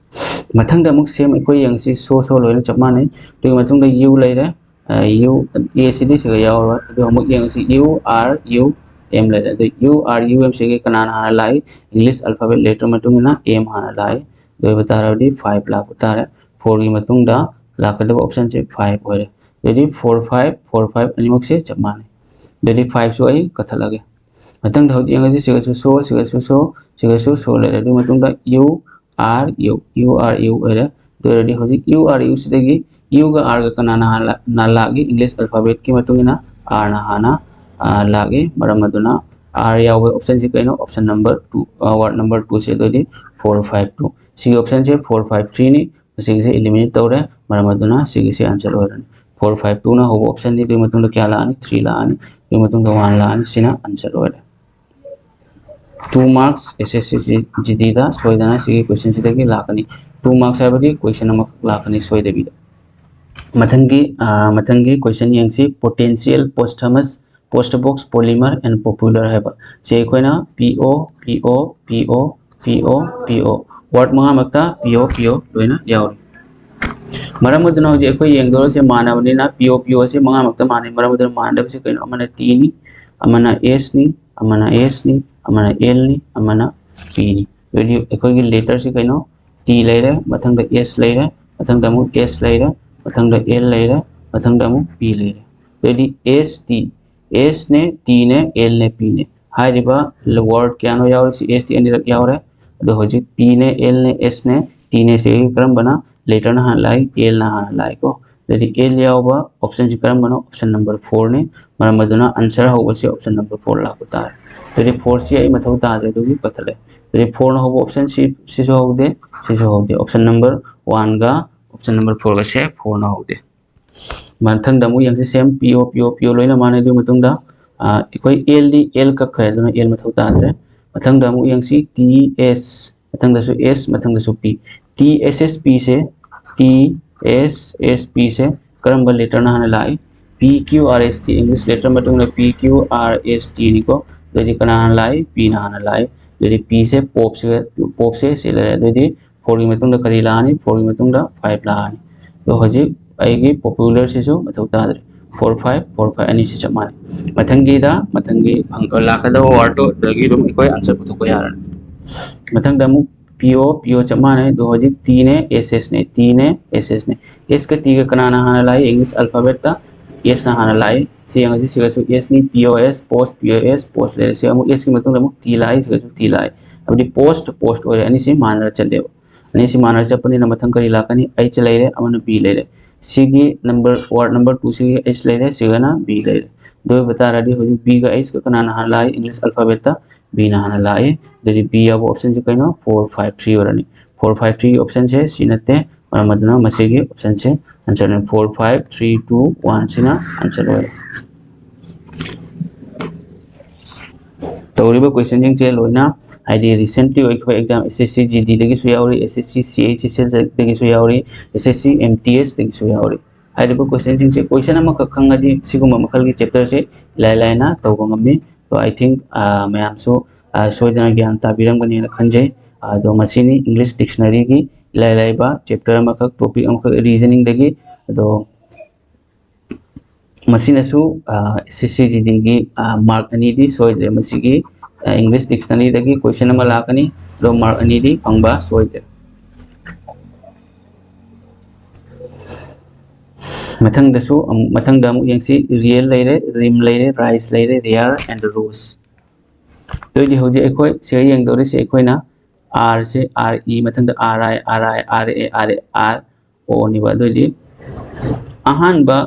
ꯃꯊꯪꯗ ꯑꯃꯨꯛ same ꯑꯩꯈꯣꯏ ꯌꯦꯡꯁꯤ, so, so ꯂꯣꯏꯅ ꯆꯞ ꯃꯥꯟꯅꯩ꯫ ꯑꯗꯨꯒꯤ ꯃꯇꯨꯡꯗ U ꯂꯩꯔꯦ, ꯑ, U, A ꯁꯤꯗꯤ ꯁꯤꯒ ꯌꯥꯎꯔꯣꯏ꯫ ꯑꯗꯨ ꯑꯃꯨꯛ ꯌꯦꯡꯉꯁꯤ, U R U M ꯂꯩꯔꯦ꯫ ꯑꯗꯨ U R U M ꯁꯤꯒꯤ ꯀꯅꯥꯅ ꯍꯥꯟꯅ ꯂꯥꯛꯏ? English alphabet letter ꯃꯇꯨꯡ ꯏꯟꯅ M ꯍꯥꯟꯅ ꯂꯥꯛꯏ꯫ ꯑꯗꯨ ꯑꯣꯏꯕ ꯇꯥꯔꯕꯗꯤ five ꯂꯥꯛꯄ ꯇꯥꯔꯦ꯫ Four ꯒꯤ ꯃꯇꯨꯡꯗ ꯂꯥꯛꯀꯗꯕ option ꯁꯦ five ꯑꯣꯏꯔꯦ꯫ ꯑꯗꯨꯗꯤ four five, four five ꯑꯅꯤꯃꯛꯁꯦ ꯆꯞ ꯃꯥꯟꯅꯩ꯫ ꯑꯗꯨꯗꯤ five ꯁꯨ ꯑꯩ ꯀꯛꯊꯠꯂꯒꯦ꯫ ꯃꯊꯪꯗ ꯍꯧꯖꯤꯛ ꯌꯦꯡꯉꯁꯤ, ꯁꯤꯒꯁꯨ so, ꯁꯤꯒꯁꯨ so, ꯁꯤꯒꯁꯨ so ꯂꯩꯔꯦ꯫ ꯑꯗꯨꯒꯤ ꯃꯇꯨꯡꯗ U R U, U R U ꯑꯣꯏꯔꯦ꯫ ꯑꯗꯨ ꯑꯣꯏꯔꯗꯤ ꯍꯧꯖꯤꯛ U R U ꯁꯤꯗꯒꯤ U ꯒ R ꯒ ꯀꯅꯥꯅ ꯍꯥꯟꯅ ꯂꯥꯛꯏ? English alphabet ꯀꯤ ꯃꯇꯨꯡ ꯏꯟꯅ R ꯅ ꯍꯥꯟꯅ, ꯑ, ꯂꯥꯛꯏ꯫ ꯃꯔꯝ ꯑꯗꯨꯅ R ꯌꯥꯎꯕ option ꯁꯤ ꯀꯩꯅꯣ? Option number two, ꯑ, word number two ꯁꯦ꯫ ꯑꯗꯨꯗꯤ four five two꯫ ꯁꯤꯒꯤ option ꯁꯦ four five three ꯅꯤ꯫ ꯃꯁꯤꯒꯤꯁꯦ eliminate ꯇꯧꯔꯦ꯫ ꯃꯔꯝ ꯑꯗꯨꯅ ꯁꯤꯒꯤꯁꯦ answer ꯑꯣꯏꯔꯅꯤ꯫ Four five two ꯅ ꯍꯧꯕ option ꯅꯤ꯫ ꯑꯗꯨꯒꯤ ꯃꯇꯨꯡꯗ ꯀꯌꯥ ꯂꯥꯛꯑꯅꯤ? Three ꯂꯥꯛꯑꯅꯤ꯫ ꯑꯗꯨꯒꯤ ꯃꯇꯨꯡꯗ one ꯂꯥꯛꯑꯅꯤ꯫ ꯁꯤꯅ answer ꯑꯣꯏꯔꯦ꯫ Two marks S S C G D ꯗ ꯁꯣꯏꯗꯅ ꯁꯤꯒꯤ question ꯁꯤꯗꯒꯤ ꯂꯥꯛꯀꯅꯤ꯫ Two marks ꯍꯥꯏꯕꯗꯤ question ꯑꯃꯈꯛ ꯂꯥꯛꯀꯅꯤ ꯁꯣꯏꯗꯕꯤꯗ꯫ ꯃꯊꯪꯒꯤ, ꯑ, ꯃꯊꯪꯒꯤ question ꯌꯦꯡꯁꯤ, potential posthumous post box polymer and popular ꯍꯥꯏꯕ꯫ ꯁꯤ ꯑꯩꯈꯣꯏꯅ P O, P O, P O, P O, P O, word ꯃꯉꯥꯃꯛꯇ P O, P O ꯂꯣꯏꯅ ꯌꯥꯎꯔꯤ꯫ ꯃꯔꯝ ꯑꯗꯨꯅ ꯍꯧꯖꯤꯛ ꯑꯩꯈꯣꯏ ꯌꯦꯡꯗꯧꯔꯤꯁꯦ ꯃꯥꯟꯅꯕꯅꯤꯅ P O, P O ꯑꯁꯤ ꯃꯉꯥꯃꯛꯇ ꯃꯥꯟꯅꯩ꯫ ꯃꯔꯝ ꯑꯗꯨꯅ ꯃꯥꯟꯅꯗꯕꯁꯤ ꯀꯩꯅꯣ? ꯑꯃꯅ T ꯅꯤ, ꯑꯃꯅ S ꯅꯤ, ꯑꯃꯅ S ꯅꯤ, ꯑꯃꯅ L ꯅꯤ, ꯑꯃꯅ P ꯅꯤ꯫ ꯑꯗꯨꯗꯤ ꯑꯩꯈꯣꯏꯒꯤ letter ꯁꯤ ꯀꯩꯅꯣ? T ꯂꯩꯔꯦ, ꯃꯊꯪꯗ S ꯂꯩꯔꯦ, ꯃꯊꯪꯗ ꯑꯃꯨꯛ S ꯂꯩꯔꯦ, ꯃꯊꯪꯗ L ꯂꯩꯔꯦ, ꯃꯊꯪꯗ ꯑꯃꯨꯛ P ꯂꯩꯔꯦ꯫ ꯑꯗꯨꯗꯤ S T, S ꯅꯦ, T ꯅꯦ, L ꯅꯦ, P ꯅꯦ꯫ ꯍꯥꯏꯔꯤꯕ word ꯀꯌꯥꯅꯣ ꯌꯥꯎꯔꯤꯁꯤ? S T ꯑꯅꯤꯔꯛ ꯌꯥꯎꯔꯦ꯫ ꯑꯗꯣ ꯍꯧꯖꯤꯛ P ꯅꯦ, L ꯅꯦ, S ꯅꯦ, T ꯅꯦ, ꯁꯤꯒꯤ ꯀꯔꯝꯕꯅ letter ꯅ ꯍꯥꯟꯅ ꯂꯥꯛꯏ? L ꯅ ꯍꯥꯟꯅ ꯂꯥꯛꯏꯀꯣ꯫ ꯑꯗꯨꯗꯤ ꯑꯦꯜ ꯌꯥꯎꯕ ꯑꯣꯞꯁꯟꯁꯤ ꯀꯔꯝꯕꯅꯣ? ꯑꯣꯞꯁꯟ ꯅꯝꯕꯔ ꯐꯣꯔꯅꯤ꯫ ꯃꯔꯝ ꯑꯗꯨꯅ ꯑꯟꯁꯔ ꯍꯧꯕꯁꯤ ꯑꯣꯞꯁꯟ ꯅꯝꯕꯔ ꯐꯣꯔ ꯂꯥꯛꯄ ꯇꯥꯔꯦ꯫ ꯑꯗꯨꯗꯤ ꯐꯣꯔꯁꯤ ꯑꯩ ꯃꯊꯧ ꯇꯥꯗ꯭ꯔꯦ, ꯑꯗꯨꯒꯤ ꯀꯛꯊꯠꯂꯦ꯫ ꯑꯗꯨꯗꯤ ꯐꯣꯔꯅ ꯍꯧꯕ ꯑꯣꯞꯁꯟꯁꯤ ꯁꯤꯁꯨ ꯍꯧꯗꯦ, ꯁꯤꯁꯨ ꯍꯧꯗꯦ꯫ ꯑꯣꯞꯁꯟ ꯅꯝꯕꯔ ꯋꯥꯟꯒ ꯑꯣꯞꯁꯟ ꯅꯝꯕꯔ ꯐꯣꯔꯒꯁꯦ ꯐꯣꯔꯅ ꯍꯧꯗꯦ꯫ ꯃꯊꯪꯗ ꯑꯃꯨꯛ ꯌꯦꯡꯁꯤ, ꯁꯦꯝ ꯄꯤ ꯑꯣ, ꯄꯤ ꯑꯣ, ꯄꯤ ꯑꯣ ꯂꯣꯏꯅ ꯃꯥꯟꯅꯩ꯫ ꯑꯗꯨꯒꯤ ꯃꯇꯨꯡꯗ ꯑꯩꯈꯣꯏ ꯑꯦꯜꯗꯤ ꯑꯦꯜ ꯀꯛꯈ꯭ꯔꯦ, ꯑꯗꯨꯅ ꯑꯦꯜ ꯃꯊꯧ ꯇꯥꯗ꯭ꯔꯦ꯫ ꯃꯊꯪꯗ ꯑꯃꯨꯛ ꯌꯦꯡꯁꯤ, ꯇꯤ ꯑꯦꯁ, ꯃꯊꯪꯗꯁꯨ ꯑꯦꯁ, ꯃꯊꯪꯗꯁꯨ ꯄꯤ꯫ ꯇꯤ ꯑꯦꯁ ꯑꯦꯁ ꯄꯤꯁꯦ, ꯇꯤ ꯑꯦꯁ ꯑꯦꯁ ꯄꯤꯁꯦ ꯀꯔꯝꯕ ꯂꯦꯇꯔꯅ ꯍꯥꯟꯅ ꯂꯥꯛꯏ? ꯄꯤ ꯀ꯭ꯌꯨ ꯑꯥꯔ ꯑꯦꯁ ꯇꯤ, ꯏꯪꯂꯤꯁ ꯂꯦꯇꯔ ꯃꯇꯨꯡꯗ ꯄꯤ ꯀ꯭ꯌꯨ ꯑꯥꯔ ꯑꯦꯁ ꯇꯤꯅꯤꯀꯣ꯫ ꯑꯗꯨꯗꯤ ꯀꯅꯥ ꯍꯥꯟꯅ ꯂꯥꯛꯏ? ꯄꯤꯅ ꯍꯥꯟꯅ ꯂꯥꯛꯏ꯫ ꯑꯗꯨꯗꯤ ꯄꯤꯁꯦ ꯄꯣꯞꯁꯤꯒ, ꯄꯣꯞꯁꯦ ꯁꯤ ꯂꯩꯔꯦ꯫ ꯑꯗꯨꯗꯤ ꯐꯣꯔꯒꯤ ꯃꯇꯨꯡꯗ ꯀꯔꯤ ꯂꯥꯛꯑꯅꯤ? ꯐꯣꯔꯒꯤ ꯃꯇꯨꯡꯗ ꯐꯥꯏꯚ ꯂꯥꯛꯑꯅꯤ꯫ ꯑꯗꯣ ꯍꯧꯖꯤꯛ ꯑꯩꯒꯤ ꯄꯣꯄꯨꯂꯔꯁꯤꯁꯨ ꯃꯊꯧ ꯇꯥꯗ꯭ꯔꯦ꯫ ꯐꯣꯔ ꯐꯥꯏꯚ, ꯐꯣꯔ ꯐꯥꯏꯚ ꯑꯅꯤꯁꯤ ꯆꯞ ꯃꯥꯟꯅꯩ꯫ ꯃꯊꯪꯒꯤꯗ, ꯃꯊꯪꯒꯤ ꯐꯪ-, ꯂꯥꯛꯀꯗꯕ ꯋꯥꯔꯗꯇꯨꯗꯒꯤ ꯑꯗꯨꯝ ꯑꯩꯈꯣꯏ ꯑꯟꯁꯔ ꯄꯨꯊꯣꯛꯄ ꯌꯥꯔꯅꯤ꯫ ꯃꯊꯪꯗ ꯑꯃꯨꯛ ꯄꯤ ꯑꯣ, ꯄꯤ ꯑꯣ ꯆꯞ ꯃꯥꯟꯅꯩ꯫ ꯑꯗꯣ ꯍꯧꯖꯤꯛ ꯇꯤꯅꯦ, ꯑꯦꯁ ꯑꯦꯁꯅꯦ, ꯇꯤꯅꯦ, ꯑꯦꯁ ꯑꯦꯁꯅꯦ꯫ ꯑꯦꯁꯀ ꯇꯤꯒ ꯀꯅꯥꯅ ꯍꯥꯟꯅ ꯂꯥꯛꯏ? ꯏꯪꯂꯤꯁ ꯑꯜꯐꯥꯕꯦꯠꯇ ꯑꯦꯁꯅ ꯍꯥꯟꯅ ꯂꯥꯛꯏ꯫ ꯁꯤ ꯌꯦꯡꯉꯁꯤ, ꯁꯤꯒꯁꯨ ꯑꯦꯁꯅꯤ, ꯄꯤ ꯑꯣ ꯑꯦꯁ, ꯄꯣꯁ, ꯄꯤ ꯑꯣ ꯑꯦꯁ, ꯄꯣꯁ ꯂꯩꯔꯦ꯫ ꯁꯤ ꯑꯃꯨꯛ ꯑꯦꯁꯀꯤ ꯃꯇꯨꯡꯗ ꯑꯃꯨꯛ ꯇꯤ ꯂꯥꯛꯏ, ꯁꯤꯒꯁꯨ ꯇꯤ ꯂꯥꯛꯏ꯫ ꯍꯥꯏꯕꯗꯤ ꯄꯣꯁ, ꯄꯣꯁ ꯑꯣꯏꯔꯦ꯫ ꯑꯅꯤꯁꯤ ꯃꯥꯟꯅꯔ ꯆꯠꯂꯦꯕ꯫ ꯑꯅꯤꯁꯤ ꯃꯥꯟꯅꯔ ꯆꯠꯄꯅꯤꯅ ꯃꯊꯪ ꯀꯔꯤ ꯂꯥꯛꯀꯅꯤ? ꯑꯩꯆ ꯂꯩꯔꯦ, ꯑꯃꯅ ꯕꯤ ꯂꯩꯔꯦ꯫ ꯁꯤꯒꯤ ꯅꯝꯕꯔ, ꯋꯥꯔꯗ ꯅꯝꯕꯔ ꯇꯨꯁꯤꯒꯤ ꯑꯩꯆ ꯂꯩꯔꯦ, ꯁꯤꯒꯅ ꯕꯤ ꯂꯩꯔꯦ꯫ ꯑꯗꯨ ꯑꯣꯏꯕ ꯇꯥꯔꯗꯤ ꯍꯧꯖꯤꯛ ꯕꯤꯒ ꯑꯩꯆꯀ ꯀꯅꯥꯅ ꯍꯥꯟꯅ ꯂꯥꯛꯏ? ꯏꯪꯂꯤꯁ ꯑꯜꯐꯥꯕꯦꯠꯇ ꯕꯤꯅ ꯍꯥꯟꯅ ꯂꯥꯛꯏ꯫ ꯑꯗꯨꯗꯤ ꯕꯤ ꯌꯥꯎꯕ ꯑꯣꯞꯁꯟꯁꯤ ꯀꯩꯅꯣ? ꯐꯣꯔ ꯐꯥꯏꯚ ꯊ꯭ꯔꯤ ꯑꯣꯏꯔꯅꯤ꯫ ꯐꯣꯔ ꯐꯥꯏꯚ ꯊ꯭ꯔꯤꯒꯤ ꯑꯣꯞꯁꯟꯁꯦ ꯁꯤ ꯅꯠꯇꯦ, ꯃꯔꯝ ꯑꯗꯨꯅ ꯃꯁꯤꯒꯤ ꯑꯣꯞꯁꯟꯁꯦ ꯑꯟꯁꯔꯅꯤ꯫ ꯐꯣꯔ ꯐꯥꯏꯚ ꯊ꯭ꯔꯤ ꯇꯨ ꯋꯥꯟꯁꯤꯅ ꯑꯟꯁꯔ ꯑꯣꯏꯔꯦ꯫ ꯇꯧꯔꯤꯕ ꯀꯣꯏꯁꯟꯁꯤꯡꯁꯦ ꯂꯣꯏꯅ, ꯍꯥꯏꯗꯤ recently ꯑꯣꯏꯈꯤꯕ ꯑꯦꯛꯖꯥꯝ, ꯑꯦꯁ ꯑꯦꯁ ꯁꯤ ꯖꯤ ꯗꯤꯗꯒꯤꯁꯨ ꯌꯥꯎꯔꯤ, ꯑꯦꯁ ꯑꯦꯁ ꯁꯤ ꯁꯤ ꯑꯩꯆ ꯑꯦꯁ ꯑꯦꯜꯗꯒꯤꯁꯨ ꯌꯥꯎꯔꯤ, ꯑꯦꯁ ꯑꯦꯁ ꯁꯤ ꯑꯦꯝ ꯇꯤ ꯑꯦꯁꯇꯒꯤꯁꯨ ꯌꯥꯎꯔꯤ꯫ ꯍꯥꯏꯔꯤꯕ ꯀꯣꯏꯁꯟꯁꯤꯡꯁꯦ, ꯀꯣꯏꯁꯟ ꯑꯃꯈꯛ ꯈꯪꯉꯗꯤ ꯁꯤꯒꯨꯝꯕ ꯃꯈꯜꯒꯤ ꯆꯦꯞꯇꯔꯁꯦ ꯏꯂꯥꯏ ꯂꯥꯏꯅ ꯇꯧꯕ ꯉꯝꯃꯤ꯫ ꯑꯗꯣ I think, ꯑ, ꯃꯌꯥꯝꯁꯨ, ꯑ, ꯁꯣꯏꯗꯅ ꯒ꯭ꯌꯥꯟ ꯇꯥꯕꯤꯔꯝꯒꯅꯤꯅ ꯈꯟꯖꯩ꯫ ꯑꯗꯣ ꯃꯁꯤꯅꯤ ꯏꯪꯂꯤꯁ ꯗꯤꯛꯁꯅꯔꯤꯒꯤ ꯏꯂꯥꯏ ꯂꯥꯏꯕ ꯆꯦꯞꯇꯔ ꯑꯃꯈꯛ, ꯇꯣꯄꯤꯛ ꯑꯃꯈꯛ, ꯔꯤꯖꯅꯤꯡꯗꯒꯤ꯫ ꯑꯗꯣ ꯃꯁꯤꯅꯁꯨ, ꯑ, ꯑꯦꯁ ꯑꯦꯁ ꯁꯤ ꯖꯤ ꯗꯤꯒꯤ, ꯑ, ꯃꯥꯔꯛ ꯑꯅꯤꯗꯤ ꯁꯣꯏꯗ꯭ꯔꯦ꯫ ꯃꯁꯤꯒꯤ, ꯑ, ꯏꯪꯂꯤꯁ ꯗꯤꯛꯁꯅꯔꯤꯗꯒꯤ ꯀꯣꯏꯁꯟ ꯑꯃ ꯂꯥꯛꯀꯅꯤ, ꯑꯗꯣ ꯃꯥꯔꯛ ꯑꯅꯤꯗꯤ ꯐꯪꯕ ꯁꯣꯏꯗ꯭ꯔꯦ꯫ ꯃꯊꯪꯗꯁꯨ ꯑꯃꯨꯛ, ꯃꯊꯪꯗ ꯑꯃꯨꯛ ꯌꯦꯡꯁꯤ꯫ ꯔꯤꯌꯦꯜ ꯂꯩꯔꯦ, ꯔꯤꯝ ꯂꯩꯔꯦ, ꯔꯥꯏꯁ ꯂꯩꯔꯦ, ꯔꯤꯌꯥꯔ ꯑꯦꯟ ꯔꯣꯁ꯫ ꯑꯗꯨꯑꯣꯏꯗꯤ ꯍꯧꯖꯤꯛ ꯑꯩꯈꯣꯏ ꯁꯤꯗ ꯌꯦꯡꯗꯧꯔꯤꯁꯦ, ꯑꯩꯈꯣꯏꯅ ꯑꯥꯔꯁꯦ, ꯑꯥꯔ ꯏ, ꯃꯊꯪꯗ R I, R I, R A, R ꯑꯣꯅꯦꯕ꯫ ꯑꯗꯨꯑꯣꯏꯗꯤ ꯑꯍꯥꯟꯕ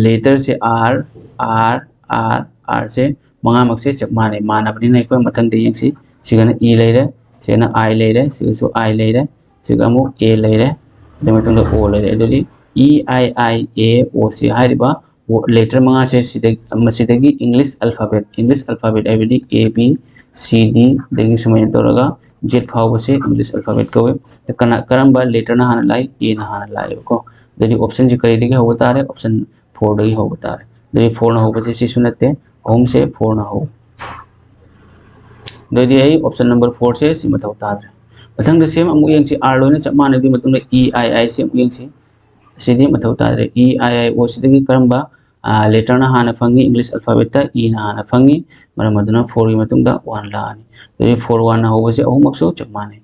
ꯂꯦꯇꯔꯁꯦ R, R, R, R ꯁꯦ ꯃꯉꯥꯃꯛꯁꯦ ꯆꯞ ꯃꯥꯟꯅꯩ꯫ ꯃꯥꯟꯅꯕꯅꯤꯅ ꯑꯩꯈꯣꯏ ꯃꯊꯪꯗ ꯌꯦꯡꯁꯤ꯫ ꯁꯤꯒꯅ E ꯂꯩꯔꯦ, ꯁꯤꯒꯅ I ꯂꯩꯔꯦ, ꯁꯤꯒꯁꯨ I ꯂꯩꯔꯦ, ꯁꯤꯒ ꯑꯃꯨꯛ A ꯂꯩꯔꯦ, ꯑꯗꯨꯒꯤ ꯃꯇꯨꯡꯗ O ꯂꯩꯔꯦ꯫ ꯑꯗꯨꯗꯤ E I I A O C ꯍꯥꯏꯔꯤꯕ ꯂꯦꯇꯔ ꯃꯉꯥꯁꯦ ꯁꯤꯗ, ꯃꯁꯤꯗꯒꯤ English alphabet, English alphabet ꯍꯥꯏꯕꯗꯤ A, B, C, D ꯗꯒꯤ ꯁꯨꯃꯥꯏꯅ ꯇꯧꯔꯒ Z ꯐꯥꯎꯕꯁꯦ English alphabet ꯀꯧꯏ꯫ ꯀꯅꯥ, ꯀꯔꯝꯕ ꯂꯦꯇꯔꯅ ꯍꯥꯟꯅ ꯂꯥꯛꯏ? Aꯅ ꯍꯥꯟꯅ ꯂꯥꯛꯑꯦꯕꯀꯣ꯫ ꯑꯗꯨꯗꯤ optionꯁꯦ ꯀꯔꯤꯗꯒꯤ ꯍꯧꯕ ꯇꯥꯔꯦ? Option fourꯗꯒꯤ ꯍꯧꯕ ꯇꯥꯔꯦ꯫ ꯑꯗꯨꯗꯤ fourꯅ ꯍꯧꯕꯁꯦ ꯁꯤꯁꯨ ꯅꯠꯇꯦ, ꯑꯍꯨꯝꯁꯦ fourꯅ ꯍꯧ ꯑꯗꯨꯗꯤ ꯑꯩ option number fourꯁꯦ ꯁꯤ ꯃꯊꯧ ꯇꯥꯗ꯭ꯔꯦ꯫ ꯃꯊꯪꯗ same ꯑꯃꯨꯛ ꯌꯦꯡꯁꯤ, R ꯂꯣꯏꯅ ꯆꯞ ꯃꯥꯟꯅꯕꯒꯤ ꯃꯇꯨꯡꯗ E I I ꯁꯤ ꯑꯃꯨꯛ ꯌꯦꯡꯁꯤ꯫ ꯁꯤꯗꯤ ꯃꯊꯧ ꯇꯥꯗ꯭ꯔꯦ꯫ E I I O ꯁꯤꯗꯒꯤ ꯀꯔꯝꯕ ꯂꯦꯇꯔꯅ ꯍꯥꯟꯅ ꯐꯪꯉꯤ? English alphabetꯇ Eꯅ ꯍꯥꯟꯅ ꯐꯪꯉꯤ꯫ ꯃꯔꯝ ꯑꯗꯨꯅ fourꯒꯤ ꯃꯇꯨꯡꯗ one ꯂꯥꯛꯑꯅꯤ꯫ ꯑꯗꯨꯗꯤ four oneꯅ ꯍꯧꯕꯁꯦ ꯑꯍꯨꯝꯃꯛꯁꯨ ꯆꯞ ꯃꯥꯟꯅꯩ꯫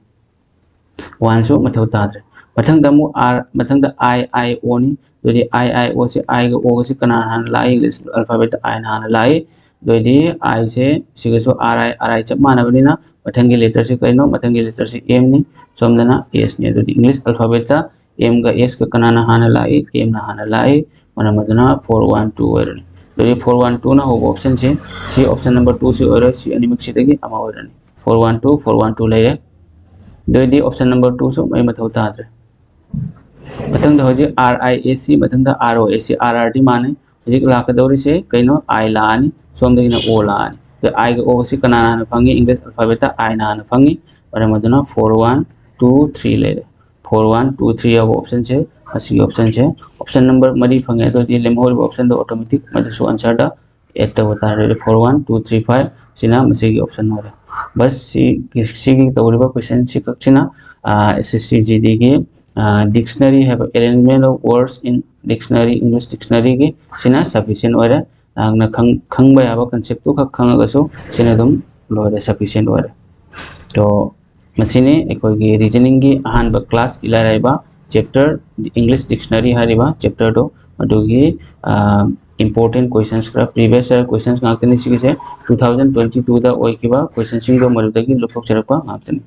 Oneꯁꯨ ꯃꯊꯧ ꯇꯥꯗ꯭ꯔꯦ꯫ ꯃꯊꯪꯗ ꯑꯃꯨꯛ R, ꯃꯊꯪꯗ I I Oꯅꯤ꯫ ꯑꯗꯨꯗꯤ I I O ꯁꯤ, Iꯒ Oꯒꯁꯤ ꯀꯅꯥꯅ ꯍꯥꯟꯅ ꯂꯥꯛꯏ? English alphabetꯇ Iꯅ ꯍꯥꯟꯅ ꯂꯥꯛꯏ꯫ ꯑꯗꯨꯑꯣꯏꯗꯤ Iꯁꯦ ꯁꯤꯒꯁꯨ R I, R I ꯆꯞ ꯃꯥꯟꯅꯕꯅꯤꯅ ꯃꯊꯪꯒꯤ ꯂꯦꯇꯔꯁꯤ ꯀꯩꯅꯣ? ꯃꯊꯪꯒꯤ ꯂꯦꯇꯔꯁꯤ Mꯅꯤ, ꯁꯣꯝꯗꯅ Sꯅꯤ꯫ ꯑꯗꯨꯗꯤ English alphabetꯇ Mꯒ Sꯒ ꯀꯅꯥꯅ ꯍꯥꯟꯅ ꯂꯥꯛꯏ? Mꯅ ꯍꯥꯟꯅ ꯂꯥꯛꯏ꯫ ꯃꯔꯝ ꯑꯗꯨꯅ four one two ꯑꯣꯏꯔꯅꯤ꯫ ꯑꯗꯨꯗꯤ four one twoꯅ ꯍꯧꯕ optionꯁꯤ, ꯁꯤ option number twoꯁꯤ ꯑꯣꯏꯔꯣꯏ, ꯁꯤ ꯑꯅꯤꯃꯛꯁꯤꯗꯒꯤ ꯑꯃ ꯑꯣꯏꯔꯅꯤ꯫ Four one two, four one two ꯂꯩꯔꯦ꯫ ꯑꯗꯨꯑꯣꯏꯗꯤ option number twoꯁꯨ ꯑꯩ ꯃꯊꯧ ꯇꯥꯗ꯭ꯔꯦ꯫ ꯃꯊꯪꯗ ꯍꯧꯖꯤꯛ R I S C, ꯃꯊꯪꯗ R O S C, R R ꯗꯤ ꯃꯥꯟꯅꯩ꯫ ꯍꯧꯖꯤꯛ ꯂꯥꯛꯀꯗꯧꯔꯤꯁꯦ ꯀꯩꯅꯣ? I ꯂꯥꯛꯑꯅꯤ, ꯁꯣꯝꯗꯒꯤꯅ O ꯂꯥꯛꯑꯅꯤ꯫ ꯑꯗ Iꯒ Oꯒꯁꯤ ꯀꯅꯥꯅ ꯍꯥꯟꯅ ꯐꯪꯉꯤ? English alphabetꯇ Iꯅ ꯍꯥꯟꯅ ꯐꯪꯉꯤ꯫ ꯃꯔꯝ ꯑꯗꯨꯅ four one two three ꯂꯩꯔꯦ꯫ Four one two three ꯌꯥꯎꯕ optionꯁꯦ, ꯑꯁꯤꯒꯤ optionꯁꯦ, option number ꯃꯔꯤ ꯐꯪꯉꯦ꯫ ꯑꯗꯨꯗꯤ ꯂꯦꯝꯍꯧꯔꯤꯕ optionꯗꯣ automatic ꯃꯗꯨꯁꯨ answerꯗ add ꯇꯧꯕ ꯇꯥꯔꯦ꯫ Four one two three five ꯁꯤꯅ ꯃꯁꯤꯒꯤ option ꯑꯣꯏꯔꯦ꯫ ꯕꯁ ꯁꯤ, ꯁꯤꯒꯤ ꯇꯧꯔꯤꯕ questionꯁꯤ ꯈꯛꯁꯤꯅ, ꯑꯥ, S S C G Dꯒꯤ, ꯑꯥ, dictionary ꯍꯥꯏꯕ, arrangement of words in dictionary, English dictionaryꯒꯤ ꯁꯤꯅ sufficient ꯑꯣꯏꯔꯦ꯫ ꯅꯍꯥꯛꯅ ꯈꯪ-, ꯈꯪꯕ ꯌꯥꯕ conceptꯇꯨ ꯈꯛ ꯈꯪꯉꯒꯁꯨ ꯁꯤꯅ ꯑꯗꯨꯝ ꯂꯣꯏꯔꯦ, sufficient ꯑꯣꯏꯔꯦ꯫ ꯑꯗꯣ ꯃꯁꯤꯅꯤ ꯑꯩꯈꯣꯏꯒꯤ reasoningꯒꯤ ꯑꯍꯥꯟꯕ class, ꯏꯂꯥꯏ ꯂꯥꯏꯕ chapter, English dictionary ꯍꯥꯏꯔꯤꯕ chapterꯗꯣ, ꯑꯗꯨꯒꯤ, ꯑꯥ, important questions ꯈꯔ, previous year questions ꯉꯥꯛꯇꯅꯤ ꯁꯤꯒꯤꯁꯦ꯫ Two thousand twenty twoꯗ ꯑꯣꯏꯈꯤꯕ questionꯁꯤꯡꯗꯣ ꯃꯗꯨꯗꯒꯤ ꯂꯧꯊꯣꯛꯆꯔꯛꯄ ꯉꯥꯛꯇꯅꯤ꯫